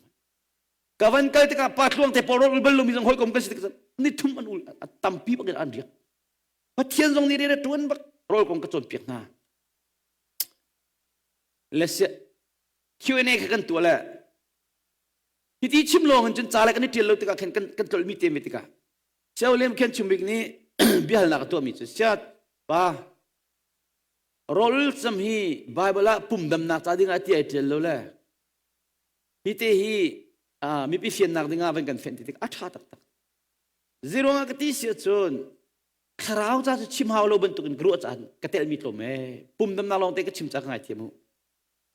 Ka van kal tikah pa tluang te pawl rawl ul bal lomi zong hawikom kan si tik ni thum an ul a tampi bak in an riak. Pathian zong nih rian a ṭuan bak rawl kong ka cawnpiak hna. Le Q&A kha kan tuah le hiti chim lawng in cun ca le kan i ṭial lo tikah khin kan kan tlolhmi te mi tikah Cio Lem Khen Chumbik nih biahalnak a tuahmi cu sia pa rawl cam hi Bible ah pum damnak ca dingah ti ai ṭial lo le hi te hi mipi fiannak dingah van kan fenh ti tik a ṭha taktak. Ziruangah ka ti si ahcun thlarau ca cu chim hau lo bantukin ka ruah caan ka telmi tlawm ee. Pum damnak lawng te ka chim ca ka ngaithiam u.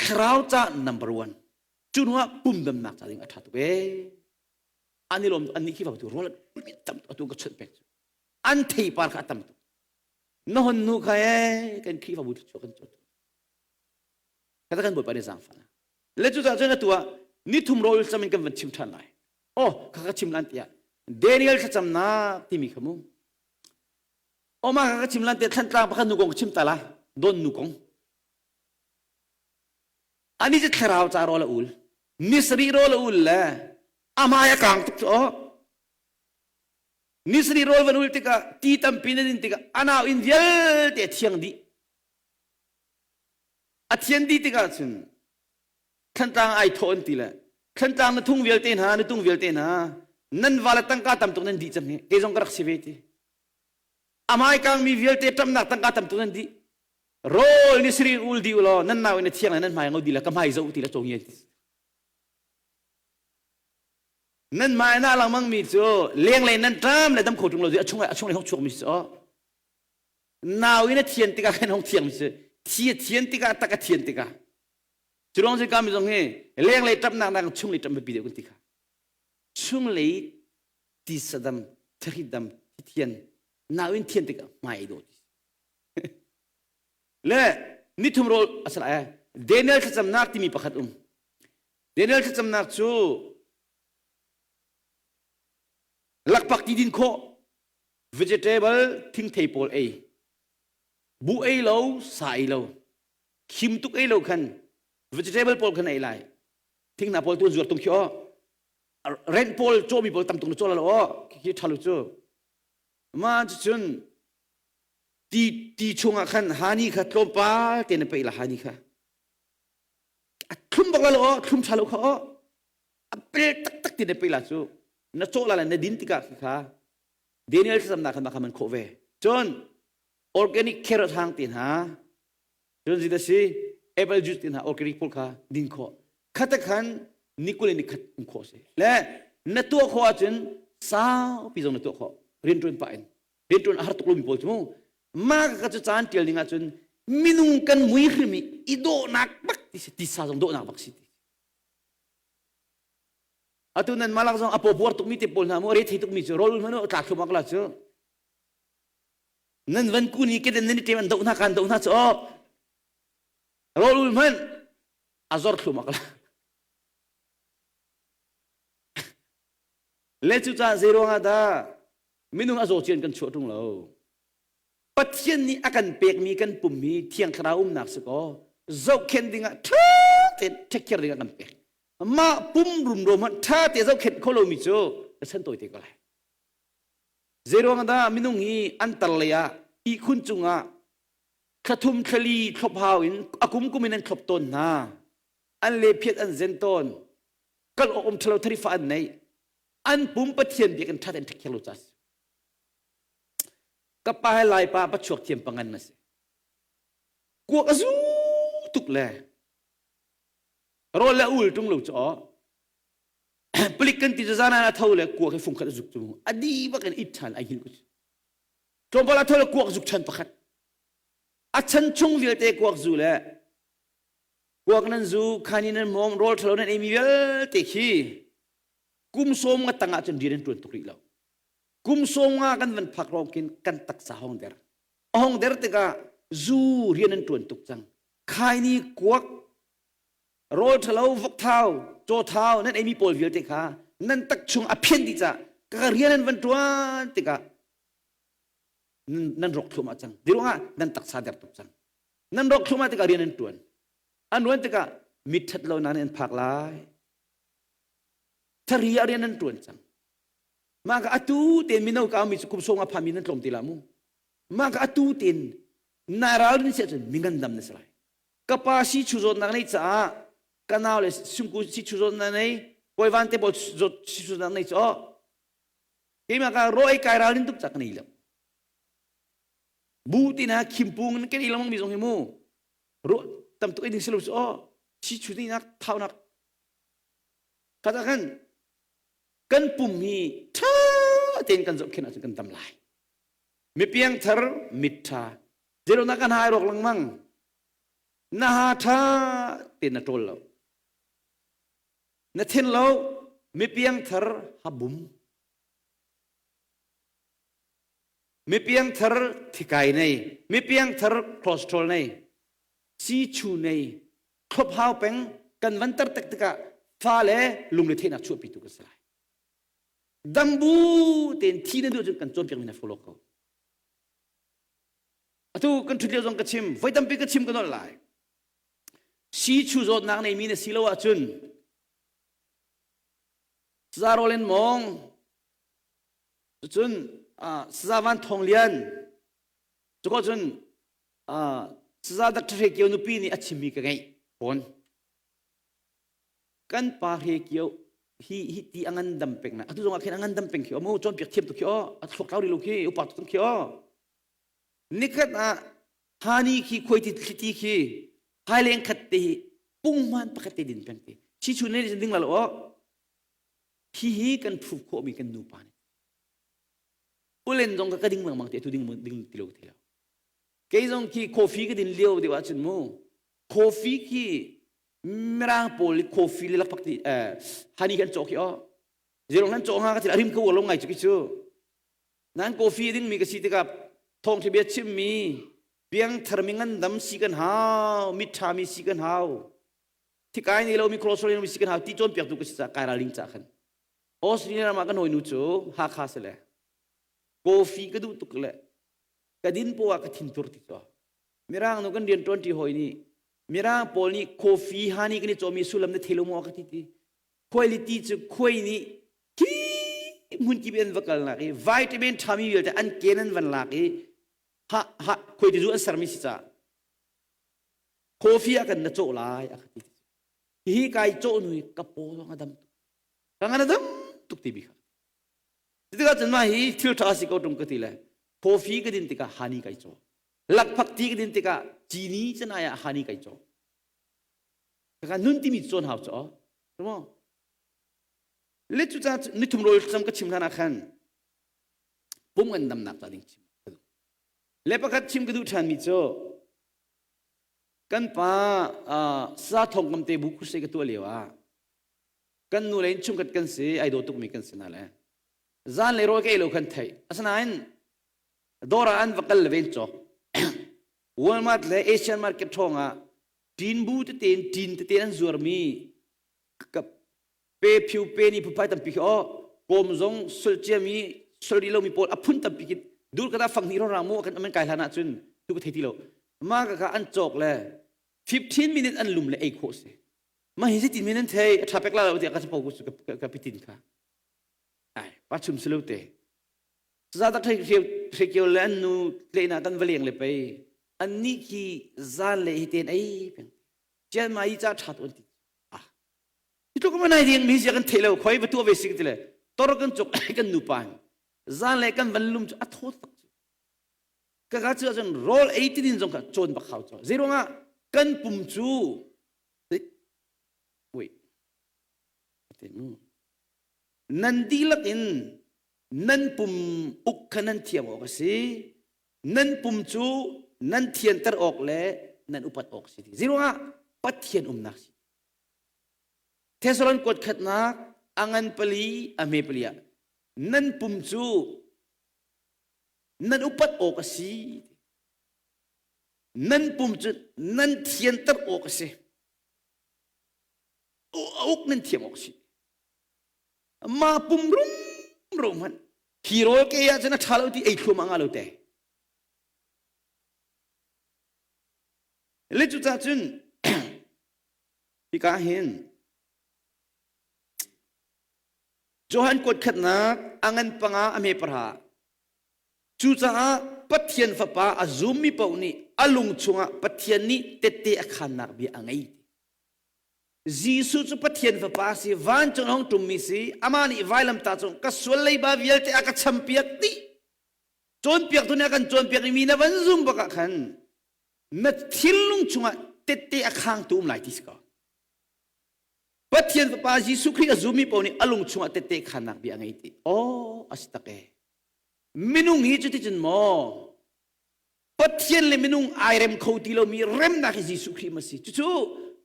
Thlarau ca number one. Cu hnu ah pum damnak ca ding a ṭha tuk ee. An i lawm an nih khi tu rawl tam atu ka chawnh pek cu. An theipar kha a tam tuk. Na hon nu kha ee kan Khrihfabu thluachuah kan cawt. Kata kan Bawipa nih zaangfah. Le cu cah cun atu ah nithum rawl cam in kan van chim ṭhan lai. Oh kha ka chim lan tiah Daniel thlacamnak timi kha mu. Oh ma kha ka chim lan tiah thlantlang pakhat nu kong ka chim ta la don nu kong. Ani cu thlarau ca rawl a ul. Ni sarih rawl a ul le amai a kang tuk cu oh. Ni sarih rawl van ul tikah ti tampi na din tikah anau in vialte a thiang dih. A thian dih tikah cun Thlantlang ai thawh an ti le Thlantlang na thung vialte hna na tung vialte hna nan va le tangka tam tuk nan dih cang hi kei zong ka rak si ve ti amai kang mi vialte ṭamnak tangka tam tuk nan dih rawl ni siri ul di ulaw nan nau in a thiang le nan hmai ngo di le ka hmai zo ti le cong yen nan hmai na langmang mi cu lenglei nan ṭam le dam kho ṭung lo a chung a chung le hong chuak mi si nau in a thian tikah khan hong thiang mi si thi a thian tikah tak a thian tikah Cu ruang ka mi zong hi lenglei ṭapnak nak chunglei ṭap biapi deuh kan ti kha. Chunglei tisa dam, thari dam, thian, nau in thian tikah hmai ai dawh ti. Le nithum rawl a sal ai Daniel thlacamnak timi pakhat um. Daniel thlacamnak cu lakpak ti din khawh, vegetable thingthei pawl ei, buh ei lo, sa ei lo, khim tuk ei lo khan vegetable pawl khan ei lai thinghnah pawl tu zuar tung khi o rent pawl cawmi pawl tam tuk na caw lo o khi tha lo cu ma cun ti ti chungah khan hani kha tlawmpal te na peih la hani kha a thlum bak la lo o thlum tha lo kha o a pel taktak ti na peih la cu na cawh la le na din tikah kha Daniel thlacamnak khan kha man khawh ve cun organic carrot hang te hna cun zit a si apple juice te hna organic pawl kha din khawh khata khan nikul in nikhat um khawh si le na tuah khawh ahcun saupi zong na tuah khawh rianṭuan pah in rianṭuan a har tuk lomi pawl cu mu mah ka cu caan ṭial ding ahcun minung kan mui hrim i i dawhnak bak ti si tisa zong dawhnak bak si ti atu nan malak zong a paw buar tukmi te pawl hna mu re thei tukmi cu rawl hmanu tla thlum ak la cu Nan van kun hi kedan nan i ṭem an doh hna kan doh hna cu aw rawl ul hmanh a zor thlum ak la. Le cucaah zei ruangah dah minung a zaw cian kan chuah ṭung lo. Pathian nih a kan pekmi kan pum hi Thiang Thlarau umnak si kaw zohkhenh dingah ṭha tein take care dingah kan pek. Mah pum rumro hmanh ṭha te zohkhenh kho lomi cu ka chan tawi te ko lai. Zeiruang dah minung hi an tar lei ah ihkhun cungah thlathum thlali thlop hau in a kumkum in an thlop tawn hna. An lephiat an zen tawn. Kal awk um ṭhalo tharifa an nei. An pum Pathian biak in ṭhat an ṭhek lo cas. Ka pa he Laipa pachuak thiam pangan na si. Kuak a zu tuk le rawl le ul ṭung lo cu aw palik kan ti cu zan ah a tho le kuak hi fungkhat a zuk cu a di bak in it ṭhan ai hngilh ku tlawmpal a tho le kuak zuk ṭhan pakhat a chan chung vialte kuak zu le kuak nan zu khani nan mawm rawl ṭhalo nan eimi vialte khi kum sawm nga tang ah cun rian an ṭuan tuk rih lo kum sawm nga kan van phak rong khin kan taksa hong der a hong der tikah zu rian an ṭuan tuk cang khaini kuak Rawl ṭhalo, vokthau, cawthau nan eimi pawl vialte kha nan tak chung a phian dih caah Ka rian an van ṭuan tikah nan rawk thluahmah cang. Diruangah nan taksa der tuk cang. Nan rawk thluahmah tikah rian an ṭuan. An ṭuan tikah mit ṭhat lo na nih an phak lai. Thari ah rian an ṭuan cang. Mah ka atu tein mino ka mi cu kum sawng a phami nan tlawm ti la mu. Mah ka atu tein na ralrin si ahcun mi ngandam na si lai. Ka pa si chu zawtnak nei caah ka nau le sungku si chu zawtnak nei kawivan te pawl zawt si chu zawtnak nei cu keimah ka ro ei kai ralrin tuk ca ka nei lo. Bu tina khimpung in kan i lengmang mi zong hi mu ro tam tuk ei ding si lo cu aw si chu nak thaunak kata khan kan pum hi ṭha tein kan zohkhenh ahcun kan dam lai. Mi piangthar mit ṭha zeiruangah kan hai rawk lengmang na ha ṭha tein na ṭawl lo na thin lo mi piangthar habum mi piangthar thikai nei mi piangthar cholesterol nei si chu nei thlop hau peng kan van tar tak tikah fa le lungre theihnak chuahpitu kan si lai. Dambu tein thi na duh cun kan cawnpiak mi na follow ko. Atu kan ṭhut lio zong ka chim, voi tampi ka chim ka nolh lai. Si chu zawtnak nei mi na si lo ahcun Saza Roland Mong cun Saza Van Thawng Lian cuko cun Saza Dr. Hre Kio nupi nih a chimmi ka ngeih fawn. Kan pa Hre Kio hi hi ti a ngandam peng na atu zong ah khin a ngandam peng khi o mu cawnpiak thiam tuk khi o a thluak tlau rih lo khi upa tuk khi o nikhat ah hani khi khuai ti thliti khi haileng khat te hi punghman pakhat te din peng te chi chun ne ding la lo o hi hi kan proof khawh mi kan nupa nih ulen zong ka ding lengmang te tu ding ding ti lo ti lo Kei zong khi coffee ka din lio deuh ahcun mu coffee khi mirang pawl i coffee le lakphak ti honey kan cawk khi aw zerong nan cawk hnga ka ti a rim ka uar lo ngai cu ki cu nan coffee ding mi ka si tikah thawngtha bia chim mi piangthar mi ngandam si kan hau mit ṭha mi si kan hau thikai nei lo mi cholesterol mi si kan hau ti cawnpiak tu ka si ca kai ralring ca khan Australia ram ah kan hawinu cu Hakha si le coffee ka duh tuk le ka din poah ka thintur ti cu mirang nu kan rian ṭuan ṭi hawi nih mirang pawl nih coffee hani kan i cawmi sullam na thei lo maw ka ti ti quality cu khuai nih khi hmun kip in va kalnak i vitamin ṭhami vialte an ken an van lak i ha ha khuai ti zu an sermi si ca coffee ah kan na cawh lai a ka ti hi kai cawh nu hi ka paw zong a dam tuk ka ngan a dam tuk ti bi kha Tikah cun mah hi thil ṭha si ko ṭung ka ti le coffee ka din tikah hani kai caw. Lakphak ti ka din tikah cini canai ah hani kai caw. Kaka nun timi cawn hau caw. Tumo. Le cu ca nithum rawl cam ka chim hlan ah khan pum an damnak ca ding chim. Le pakhat chim ka duh ṭhan mi cu kan pa sa thong kam te bu khuse ka tuah lio ah kan nu le chungkhat kan si ai daw tukmi kan si na le zan le rawl ka ei lo khan theih asinain dawr ah an va kal le ven cawk Walmart le Asian market ṭhawng ah ṭin bu tete in ṭin tete an zuarmi ka pe phiu pe ni phuphai tampi khi aw kawm zong sul ciami sul rih lomi pawl a phun tampi khi dur ka ta fang hnih rong mu kan aman kai hlan ah cun tu ka thei ti lo ma ka ka an cawk le 15 minute an lum le ei khawh si Mah hi zeitin men an thei a ṭha pek la lo tiah ka capo ka pitin kha. Ai, pa chum si lo te. Za tak thei kio le an nu tlehna kan va leng le pei. An nih khi zan le hi ten ei peng. Chian ma i cha ṭha tu an ti. Ah. Hi tluk ma nai ding mi sia kan thei lo khoi va tua ve si ti le tor kan cuk kan nu pa. Zan le kan van lum cu a thaw tak cu. Ka ka cu ahcun rawl ei ti din zong kha cawn bak hau cu. Zeiruangah kan pum cu Wait. Nan dihlak in nan pum uk kha nan thiam awk a si. Nan pum cu nan thianter awk le nan upat awk si. Zeiruangah Pathian umnak si. Thessalon kuat khatnak a ngan pali a hme pali ah nan pum cu nan upat awk a si. Nan pum cu nan thianter awk a si. A uk nan thiam awk a si. Mah pum rum ro hmanh hi rawl ke ah cun a ṭha lo ti ei thluam a ngah lo te. Le cucah cun hika hin Johan kuat khatnak a ngan panga a hme pahra Cucaah Pathian Fapa a zummi paoh nih a lung chungah Pathian nih tette a khannak bia a ngei. Jesuh cu Pathian Fapa a si, vancung a hung ṭummi si, amah nih vailamtah cung ka sual leiba vialte a ka champiak dih. Cawnpiaktu nih a kan cawnpiak i mi na van zum bak ah khan na thinlung chungah tette a khangtu um lai ti si ko. Pathian Fapa Jesuh Khrih a zummi paoh nih a lung chungah tette khannak bia a ngei ti. Aw, a si tak ee. Minung hi cuticun maw Pathian le minung ai rem kho ti lomi remnak hi Jesuh Khrih ma si. Cucu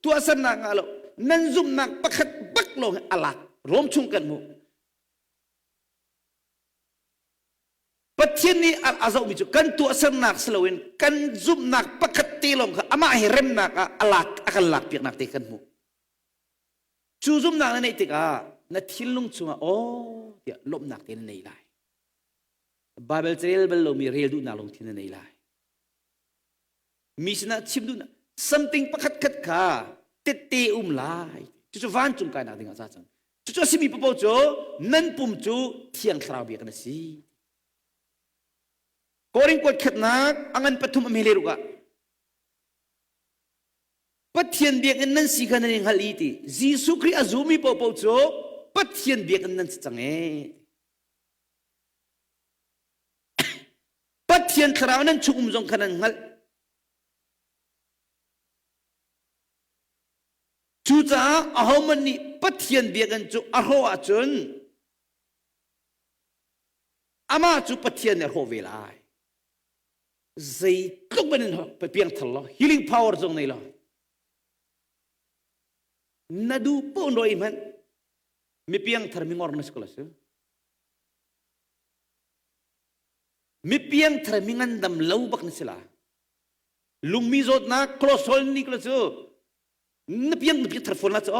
tuahsernak ngah lo nan zumhnak pakhat bak lawng hi a lak Rom chung kan hmuh. Pathian nih a zohmi cu kan tuahsernak si loin kan zumhnak pakhat te lawng kha amah hi remnak ah a lak a kan lak piaknak te kan hmuh. Cu zumhnak na neih tikah na thinlung chungah aw tiah lawmhnak te na nei lai. Bible carel bal lomi rel duhnak lungthin na nei lai. Mi sinah chim duhnak something pakhat khat kha tette um lai. Cucu vancung kainak dingah ca cang. Cucu a simi paoh cu nan pum cu Thiang Thlarau biakinn a si. Korin kuat khatnak a ngan pathum a hme le ruk ah Pathian biakinn nan si kha nan i hngalh i ti Jesuh Khrih a zumi paohpaoh cu Pathian biakinn nan si cang ee. Pathian thlarau nan chung um zong kha nan hngalh. Cucaah ahohmanh nih Pathian biakinn cu a hrawh ahcun amah cu Pathian nih a hrawh ve lai. Zeitluk ban in piangthar law healing power zong nei law na duh poh roi hmanh mi piangthar mi ngor na si ko la si mi piangthar mi ngandam lo bak na si la lungmi zawtnak cholesterol ni ko cu na piang na piangthar fawn la cu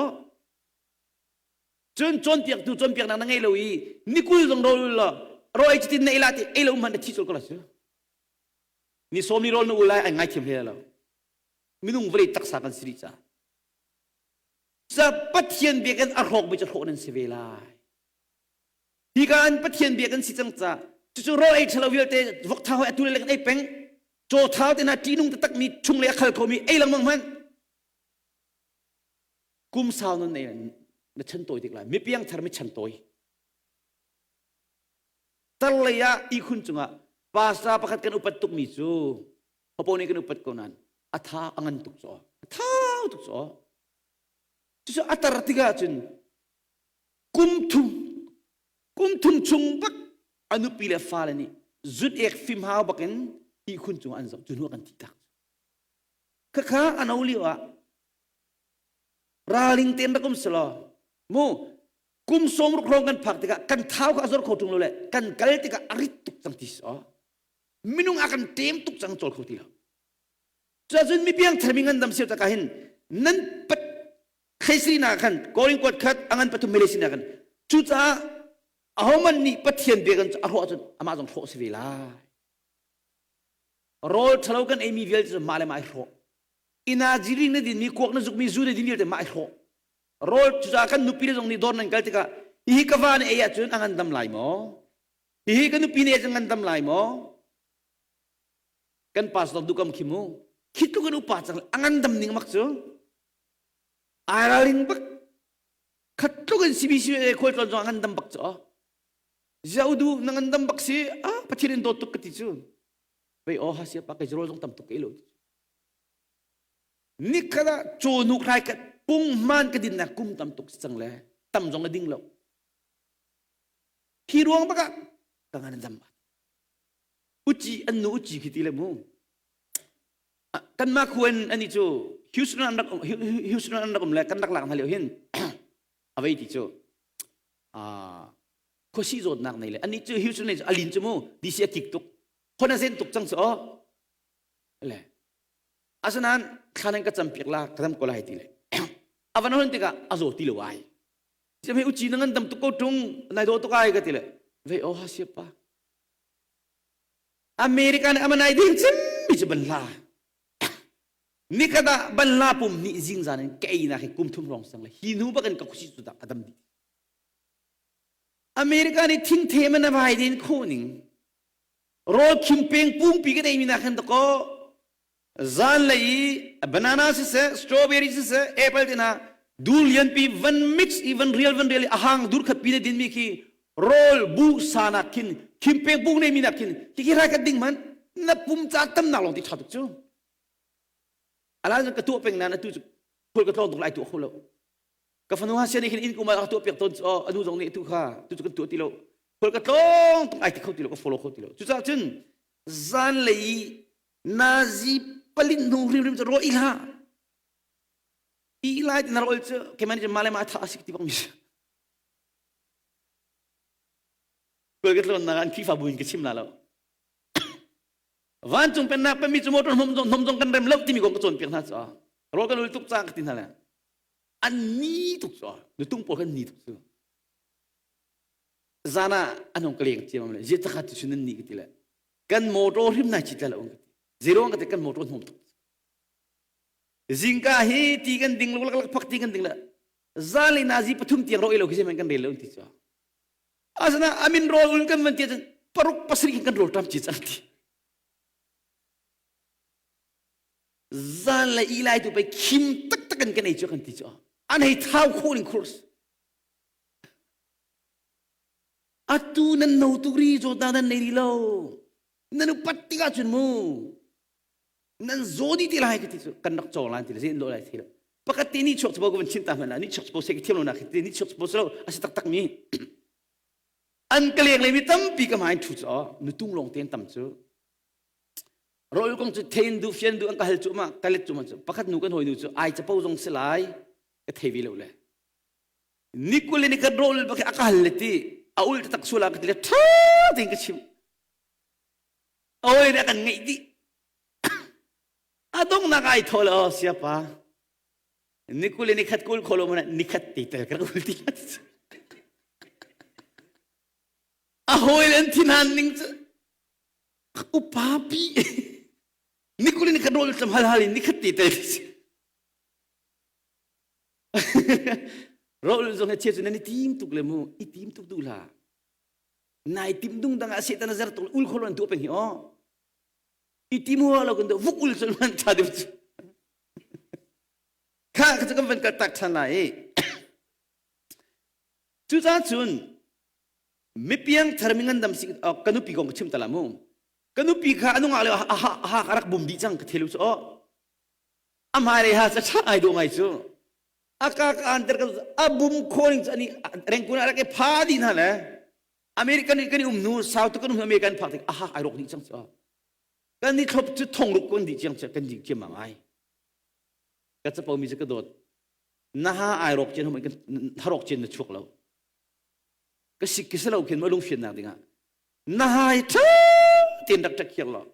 cun cawnpiaktu cawnpiaknak na ngei lo i nikul zong rawl la rawl ei cutin na ei la ti ei lo hmanh na thi cul ko la cu ni sawm ni rawl na ul lai ai ngaithiam hle lo minung vawlei taksa kan si rih ca ca Pathian biakinn a hrawk mi cu hrawh nan si ve lai hi ka an Pathian biakinn si cang ca cucu rawl ei ṭhalo vialte vok thau hoi atu le kan ei peng caw thau te na ṭihnung taktak mi chung le a khal kho mi ei lengmang hmanh kum sau nan nei na chan tawi tik lai mi piang thar mi chan tawi tar lei ah ihkhun cungah pastor pakhat kan upat tukmi cu hopo nih kan upat ko nan a tha a ngan tuk caw a thau tuk caw cucu a tar tikah cun kum thum kum thum chung bak a nupi le fale nih zut ek fim hau bakin ihkhun cungah an zoh cu hnu kan thi tak khakha ano lio ah Ralring tein rak um selaw mu kum sawm ruk hrawng kan phak tikah kan thau kha a zor kho ṭung lo le kan kal tikah a rit tuk cang ti si minung a kan ṭem tuk cang cawl kho ti lo. Cuahcun mi piangthar mi ngandam sio takah hin nan pat kheisi na khan koring kuat khat angan pathum mele sin khan cucaah ahoman nih Pathian biakinn cu a hrawh ahcun amah zong hrawh si ve lai. Rawl ṭhalo kan eimi vialte cu mah le mah i hrawh. Inajiri na dinmi kuak na zukmi zu na din vialte mah i hrawh rawl cucaah kan nupi le zong nih dawr nan kal tikah hihi ka va nih ei ahcun a ngandam lai maw hihi ka nupi nih ei ahcun ngandam lai maw kan pastor dukam khi mu khi tluk in upa cang a ngandam ning mak cu ai ralring bak khat tluk in CBC khual tlawn zong a ngandam bak cu zia udu na ngandam bak si ah pathian in dawt tuk ka ti cu vei aw ha sia pa kai rawl zong tam tuk ka ilo Nikhat ah cawhnuk hrai ka punghman ka dinnak kum tam tuk si cang le tam zong a ding lo. Hi ruang bak ah ka ngan dam. Uci an nu uci khi ti le mu. Kan ma khuan ani cu Houston an rak Houston an rak um le kan rak lak hna lio hin avei ti cu khuasi zawtnak nei le ani cu Houston le alin cu mu DC a kik tuk khon a zen tuk cang cu o le Asinain thla nan ka campiak la ka dam ko lai ti le a van hon tikah a zaw ti lo ai. Siam hei uci na ngan dam tuk ko ṭung nai dawh tuk ai ka ti le. Vei aw ha siap pa. American amanai ding cimmi cu ban hla. Nikhat ah ban hla pum hnih zingzan in ka einak hi kum thum rong sang le hi hnu bakin ka khusi cu dah a dam dih. America nih thingthe man a vai din khawh ning rawl khim peng pumpi kan eimi nak khan dakaw zanlei i banana siseh strawberry siseh apple te hna dur lianpi van mix i van rial van rial i a hang dur khat pi ne dinmi khi rawl bu sa nak khin khim peng pung nei mi nak khin khi khi rai kat ding man na pum ca tamnak lawng ti tha tuk cu ala ka tuah peng nan atu cu khul ka tlawng tuk lai tuah kho lo ka fanu ha sian hin in kuma ka tuah piak tawn cu anu zong nih tu kha tu cu kan tuah ti lo khul ka tlawng tuk ai ti kho ti lo ka follow kho ti lo cucaah cun zanlei nazi palin hnu hrimhrim cu rawl i hlah i lai ti na rawl cu keimah nih mah le mah tha a sik ti bak mi kul ka tlawn nak an Khrihfabu in ka chim la lo vancung pennak pemi cu motor hnom zong hnom zong kan rem lo timi kong ka cawnpiak hna cu rawl kan ul tuk ca ka ti hna le an ni tuk cu nutung pawl kan ni tuk cu zan ah an hong ka leng ciam le zia takhat cu nan ni ka ti le kan motor hrim nai chit la lo ka ti zero ka ti kan motor hnom tuk zingka hi ti kan ding lak lak phak ti kan ding la zan le nazi pathum tiang ro ilo khi man kan rel lo ti chu asana amin rol ul kan van ti cun paruk pasarih kan rol tam chi cang ti zan le i lai tu pei khim taktak in kan ei cu kan ti cu an hei thau khawh ning khurs atu nan no tuk ri zawtnak nan nei ri lo nan upat tikah cun mu nan zaw dih ti lai ka ti cu kan rak cawng lan ti le zein lo lai thi lo pakhat te ni chuak cu ka van chim ta hmanh la ni chuak cu se ka thiam lo nak ti ni chuak cu lo a si taktak mi an ka leng le mi tampi ka hmai thu cu nutung lawng ten tam cu Rawl kong cu thein duh fian duh an ka hal cu ma ka let cu ma cu pakhat nu kan hawi nu cu ai capo zong si lai ka thei ve lo le nikul le nikhat rawl bak a ka hal le ti a ul tak sula ka ti le tha tein ka chim oi ne kan ngeih dih a dongnak ai thaw le oh siapa nikul le nikhat kul kholo mana nikhat ti tel ka ul ti a hawi le an thinhan ning cu upa pi nikul in kan rawl tlam hal hal in nikhat ti te rawl zong he chia cu nan i tim tuk le mu i tim tuk du la nai tim dung dang ah setan a zer tuk ul khol an tu peng hi o i tim ho lo kan do vuk ul chul man tha deuh chu kha ka chu kan van kal tak than lai cu ca cun mipiang thar mi ngandam si ka nupi kong ka chim ta la mu ka nupi kha anu ngak le a ha ka rak bum dih cang ka thelu cu o a hmai lei ha cha cha ai do ngai cu a ka ka an ter ka a bum khoning chu ani rengkun a rak e pha di na le American kan i um nu South kan um American phak tik a ha ai rok dih cang cu kan ni thlop cu thong ruk kan di chiang kan di chiam ngai ka chapo mi cu ka dawt na ha ai rok chen hom kan harok chen na chuak lo ka sik ka si lo khin ma lungfiannak dingah na hai ṭha tein rak ṭek khiak law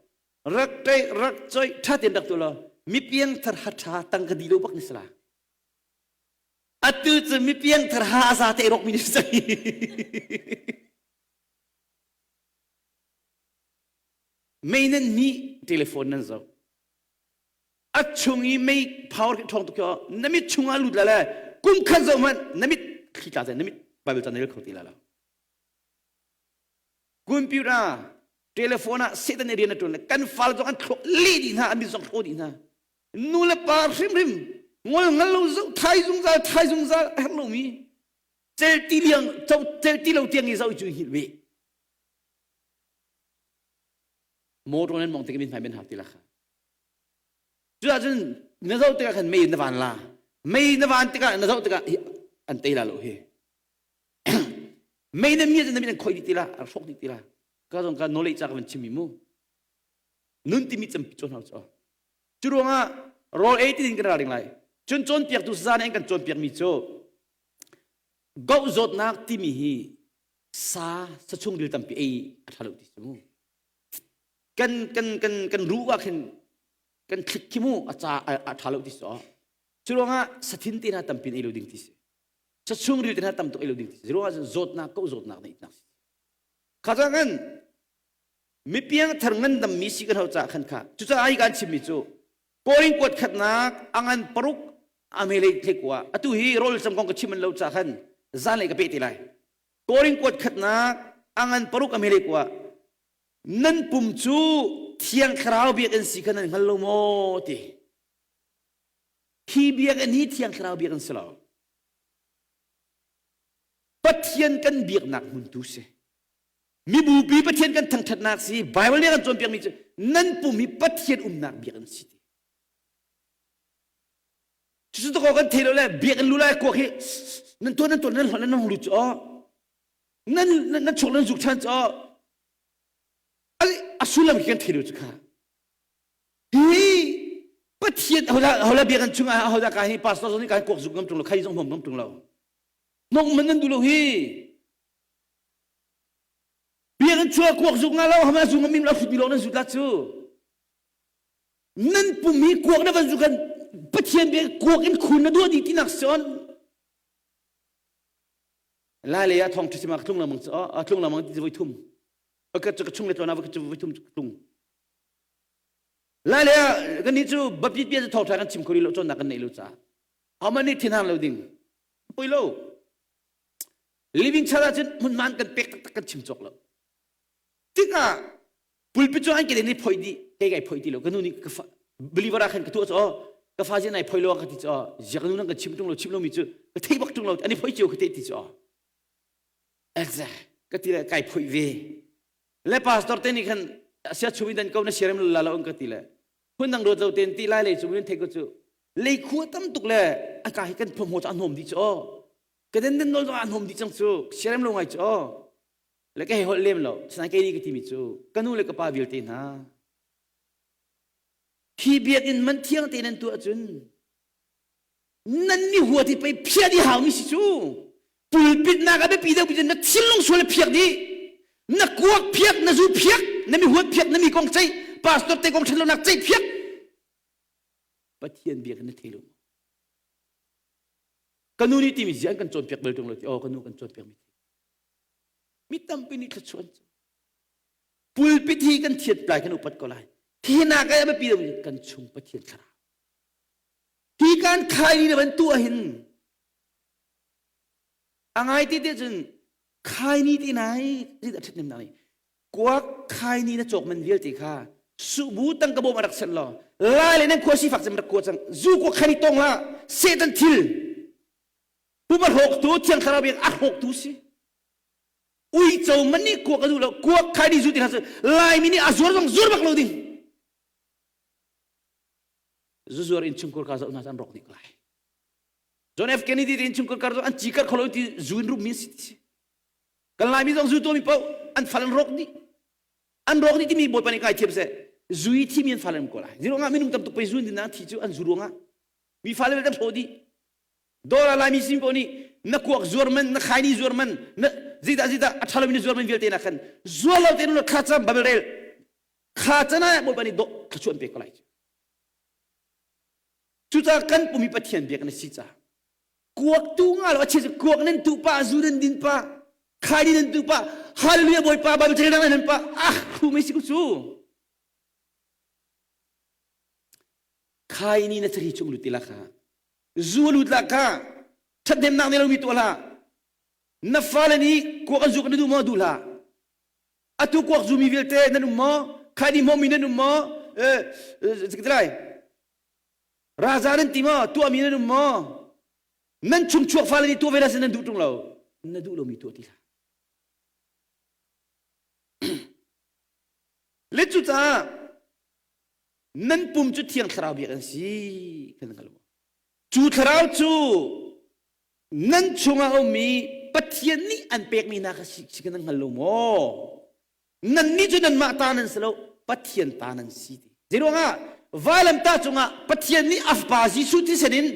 rak ṭei rak choi ṭha tein rak tu law mi piangthar ha ṭha tang ka di lo bak ni sala atu cu mi piangthar ha a za te rok mi ni sai mei nan ni telephone nan zoh a chung i mei power khi ṭhawng tuk khi na mit chungah lut la le kum khat zoh hmanh na mit thli tla na mit Bible ca na rel kho ti la lo computer telephone ah Satan rian a ṭuan le kan fal zong an thlo leh dih hna an mit zong thlo dih hna nu le pa hrimhrim ngol ngal lo zoh thai zungzal thai zungzal a herh lomi cel ti liang cel ti lo tiang i zoh cu hi ve motor nan mong tik min hmai men hak ti la kha Cuahcun na zoh tikah khan mei na van la. Mei na van tikah na zoh tikah an tei la lo hi. Mei na mi na min an khoi dih ti la, an hrawk dih ti la. Ka zong ka knowledge ca ka van chim mi mu. Nun timi campi cawn hau cu. Cu ruangah rawl ei ti ding kan ral ring lai. Cun cawnpiaktu saza nih an kan cawnpiak mi cu goh zawtnak timi hi sa sa chungril tampi ei a ṭha lo ti si mu. Kan kan kan kan ruh ah khin kan thlik khi mu a ca a ṭha lo ti si cu ruangah sathin te hna tampi ei lo ding ti si sa chungril te hna tam tuk ei lo ding ti si ruangah zawtnak ko zawtnak neih nak si. Kha cang mi piangthar ngandammi si kan hau caah khan kha cucaah hi kan chimmi cu Korin kuat khatnak angan paruk amelei thlekua atu hi rawl cam kong ka chim an lo caah khan zanlei ka pe te lai Korin kuat khatnak angan paruk amelei kua nan pum cu thiang thlarau biakinn si kha nan hngal lo maw ti hi biakinn hi thiang thlarau biakinn si lo Pathian kan biaknak hmun tu si mibupi Pathian kan thangṭhatnak si Bible nih kan cawnpiakmi cu nan pum hi Pathian umnak biakinn si ti cucu takaw kan thei lo le biakinn lu lai kuak hi nan tuan nan tuan nan hlonh nan hong lut cu aw nan nan chuk nan zuk ṭhan cu aw a sullam khi kan thei lo cu kha hi Pathian hodah hodah biakinn chungah hodah ka hi pastor zong nih ka kuak zuk ngam ṭung lo khai zong hmom ngam ṭung lo Nong man nan duh lo hi. Biakinn chuah kuak zuk nga lo hama zu ngam lo hrut mi lo nan zut la cu. Nan pum hi kuak na van zu kan Pathian bia kuak in khun na duah dih tinak son. Lai le ah thong ṭhisima ka tlung lamang cu a tlung lamang ti voi thum. Ka cu ka chung le tlawn ah ka cu voi thum ka tlung. Lai le ah kan nih cu bapit bia cu thawngṭha kan chim kho rih lo cawnnak kan neih lo caah. Hama nih thinhang lo ding. Poi lo. Living church ahcun hmunman kan pek taktak kan chim cawk lo. Tikah pulpit cu an ke nih phoi dih kei kai phoi ti lo ka nu nih ka fa believer ah khan ka tuah cu ka fa zin ai phoi lo ka ti cu zia ka nu nang ka chim tung lo chim lo mi cu ka thei bak tung lo ani phoi cio ka te ti cu Elza ka ti le kai phoi ve le pastor te nih khan sia chumi dan ko na siarem la lo ka ti le phundang ruat lo ten ti lai lei cu min thei ko cu lei khua tam tuk le a ka hi kan phom ho cu a hnom dih cu aw ka den den nol zong a hnom dih cang cu siarem lo ngai cu aw le ka hei holh lem lo sinai kei ni ka timi cu ka nu le ka pa vialte hna hi biakinn man thiang te nan tuah cun nan mi hua ti pei phiah dih hau mi si cu pulpit nak a biapi deuh na thinlung sual phiak dih na kuak phiak na zu phiak na mi huat phiak na mi kong ceih pastor te kong ṭhat nak ceih phiak Pathian biak na thei lo ka nu nih timi zian kan cawnpiak bal ṭung lo ti oh ka nu kan cawnpiak mi mi tampi nih thluachuah an pulpit hi kan thiat lai kan upat ko lai hi nak a biapi deuh kan chung Pathian thlarau Hi kan khai ni na van tuah hin a ngai te te cun khai ni ti nai ti dah ṭhatnem nak ni kuak khai ni na cawk man vialte kha subu tangka bawm a rak set law lai le nan khua sifak cem rak kua cang zu kuak khai ni tong la satan thil pum a hrawk tu thiang thlarau biak a hrawk tu si uico man nih kuak a duh lo kuak khai ni zu ti hna laimi nih a zuar zong zuar bak lo ding zuzuar innchungkhar ka zoh hna an rawk dih ko lai John F Kennedy te innchungkhar kar an ci kar kholo ti zu in rum mi si ti kan laimi zong zu tuami paoh an fal an rawk dih an rawk dih timi bawipa nih kai thiam seh zu i thimi an fal an ko lai zero nga minung tam tuk pei zu in dina thi cu an zu ruangah mi fale le kan hrawh dih dawla laimi sin paoh nih na kuak zuar man na khaini zuar man na zeidah zeidah a ṭha lomi na zuar man vialte na khan zuar lo tein thla cam babel rel kha can ah bawipa nih dawh thluachuah an pek ko lai cucaah kan pum hi Pathian biak na si caah kuak tu nga lo a chia kuak nan tu pa zu nan din pa khaini nan tu pa hallelujah bawipa bible channel dang nan pa ah khu mei si ku cu khaini na thari chung lut ti la kha zu lut la kha ṭhathnemnak nei lomi tuah hlah na fale nih kuak an zuk na duh maw duh hlah atu kuak zumi vialte nan um maw khaini hmawmi nan um maw lai raza nan ti maw tuahmi nan um maw nan chung chuak fale nih tuah ve la nan duh ṭung lo na duh lomi tuah ti hlah le cucaah nan pum cu thiang thlarau biak an si kan hngal cu thlarau cu nan chungah a ummi Pathian nih an pekmi hna kha si kan hngal lo maw? Nannih cu nanmah ta nan si lo, Pathian ta nan si ti. Zeiruangah vailamtah cungah Pathian nih a fapa Jesuh thisen in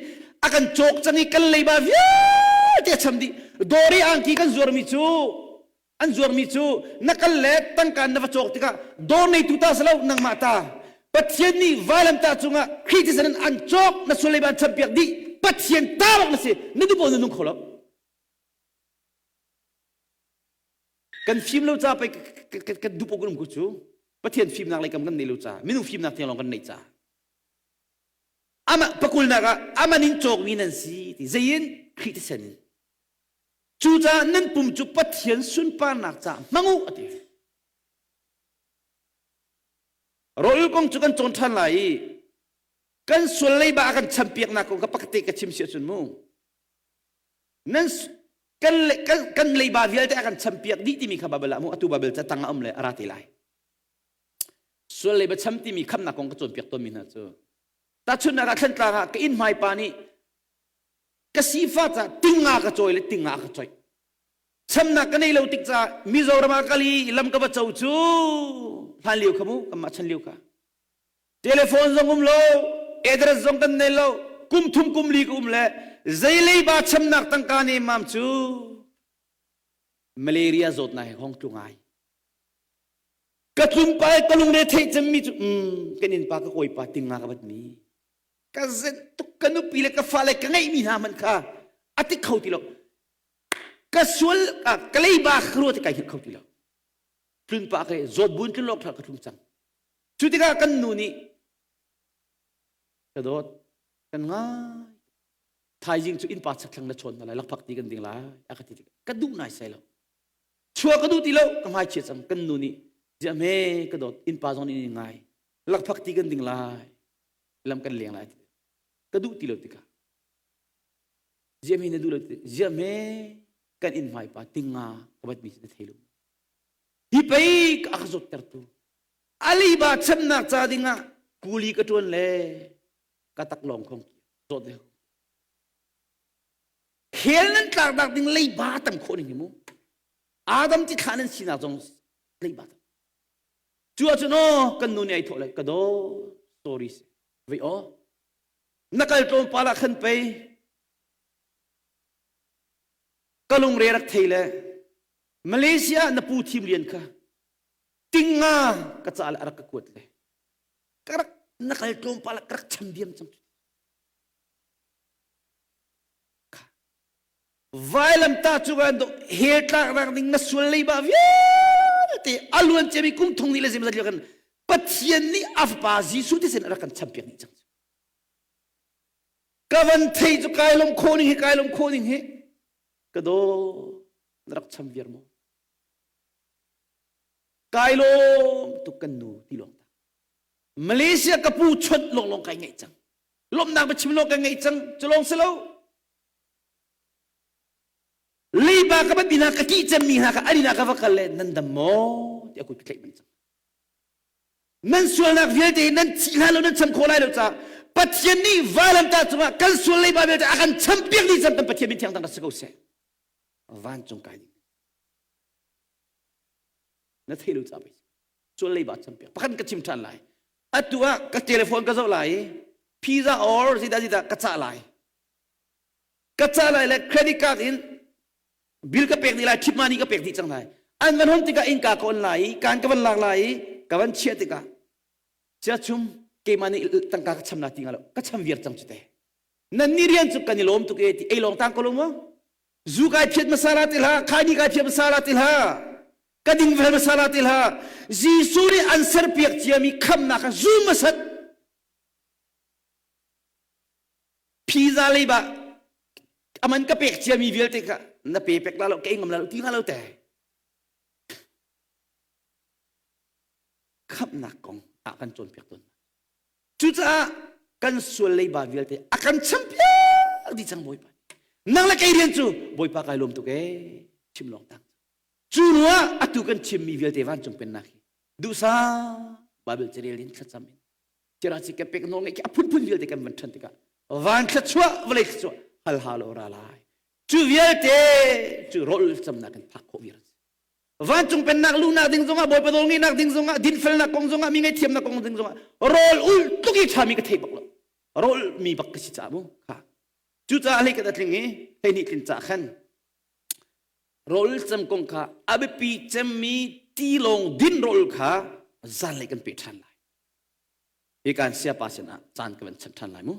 a kan cawk cang i kan leiba vialte a cham dih. Dawr i angki kan zuarmi cu an zuarmi cu na kal le tangka na va cawk tikah dawr neitu ta si lo nangmah ta Pathian nih vailamtah cungah Khrih thisen in an cawk na sual leiba an champiak dih Pathian ta bak na si na duh paoh na nung kho lo. Kan fim lo ca pei kan dup kan um ko cu. Pathian fimnak lei kam kan nei lo ca, minung fimnak tiang lawng kan neih ca. Ama pakulnak ah aman in cawkmi nan si ti zeiin Khrih thisen in. Cucaah nan pum cu Pathian sunparnak ca hmang u a ti. Rawl kong cu kan cawn ṭhan lai i kan sual leiba a kan champiaknak kong ka pakhat te ka chim si ahcun mu nan kan kan kan leiba vialte a kan champiak dih timi kha Bible ah mu atu Bible ca tang a um le a ra te lai. Sual leiba cham timi khamnak kong ka cawnpiak tawnmi hna cu tahchunhnak ah Thlantlang ah ka inn hmai pa nih ka sifa ca tinga ka cawi le tinga ka coih chamnak ka nei lo tik ca Mizoram ah kal i lam ka va co cu hlan lio kha mu kanmah chan lio kha telephone zong um lo address zong kan nei lo kum thum kum li ka um le zei leiba chamnak tangka ne mam cu malaria zawtnak he hong tlu ngai ka tlumpa ka lungre theih cemmi cu um kan innpa ka kawipa tinga ka bat mi ka zenh tuk ka nupi le ka fale ka ngeihmi hna hmanh kha a ti kho ti lo ka sual ka leiba ka ruat kai hngilh kho ti lo tlun pa ka zawt buin tlun lawk ka tlung cang cu tikah kan nu nih ka dawt kan ngai thaizing cu innpa chakthlang na chawn hna lai lakphak ti kan ding lai a ka ti tikah ka duh nai sai lo chua ka duh ti lo ka hmai chia cang kan nu nih ziah me ka dawt innpa zong nih ngai lakphak ti kan ding lai lam kan leng lai ka duh ti lo tikah ziah me na duh lo ti ziah me kan inn hmai pa tinga ka bat mi na thei lo hi pei ka ka zawt tertu aliba chemnak ca dingah kuli ka tuan le ka tak lawng khong zawt ve hel nan tlak dak ding leiba tam khawh ning hi mu Adam ti thla nan sinak zong leiba tam Cu ahcun aw kan nu nih ai thawh le ka daw sorry vei aw na kal tlawmpal ah khan pei ka lungre rak thei le Malaysia na pu thim lian kha tinga ka ca le a rak ka kuat le ka rak na kal tlawmpal ah ka rak cham diam cang Vailamtah cu kan hell tlaknak ding na sual leiba vialte a luan ciami kum thong ni le zemzat lio kan Pathian nih a fapa Jesuh thisen a rak kan champiak dih cang. Ka van thei cu kai lom khawh ning hi kai lom khawh ning hi ka daw na rak cham viar maw? Kai lawm tuk kan nu ti lawng ta. Malaysia ka pu chawnh lawnglawng kai ngaih cang. Lawmhnak biachim lawng kai ngaih cang. Cu lawng si lo. Leiba ka bat hna ka ṭih cemmi hna kha an inn ah ka va kal le nan dam maw ti a kut ka tlaih manh cang. Nan sualnak vialte nan thih hlan lo nan cham khawh lai lo caah Pathian nih vailamtah cungah kan sual leiba vialte a kan champiak dih cang kan Pathian min thiang tang si ko seh. Vancung kai ding. Na thei lo caah pei sual leiba champiak. Pakhat ka chim ṭhan lai. Atu ah ka telephone ka zoh lai i pizza or zeidah zeidah ka cah lai. Ka ca lai le credit card in bill ka pek dih lai thip mani ka pek dih cang lai an van hon tikah innka ka on lai i kaan ka van lak lai i ka van chiah tikah cia chum keimah nih tangka ka cham na ti nga lo ka cham viar cang cu te nan ni rian cu kan i lawm tuk e ti ei lawng tang ko lo mu zu kai phiat masala ti hla khaini kai phiat masala ti hla ka ding vel masala ti hla Jesuh nih an serpiak ciami khamnak kha zum masat Pizza leiba aman ka pek ciami vialte kha na pe pek la lo ka ngam la lo ti nga lo te khamnak kong ah kan cawnpiak tawn cucaah kan sual leiba vialte a kan champiak dih cang bawipa nang le kei rian cu bawipa kai lawm tuk ee chim lawng tang cu ruah atu kan chimmi vialte vancung pennak hi duhsa Bible carel in thlacam in Tiraci ka pek nawl ngeih khi a phunphun vialte kan van ṭhan tikah van thluachuah vawlei thluachuah hal ha lo ra lai cu vialte cu rawl camnak kan phak khawh viar vancung pennak luhnak ding zongah bawipa nawl ngeihnak ding zongah dinfelnak kong zongah mi ngaihthiamnak kong ding zongah rawl ul tluk i ṭhami ka thei bak lo rawl mi bak ka si ca mu kha cucaah hlei kan atling i hlei nih tlin ca khan rawl cam kong kha a biapi cemmi tilawng din rawl kha zanlei kan pe ṭhan lai Hi kan siapa sinah caan ka van chan ṭhan lai mu.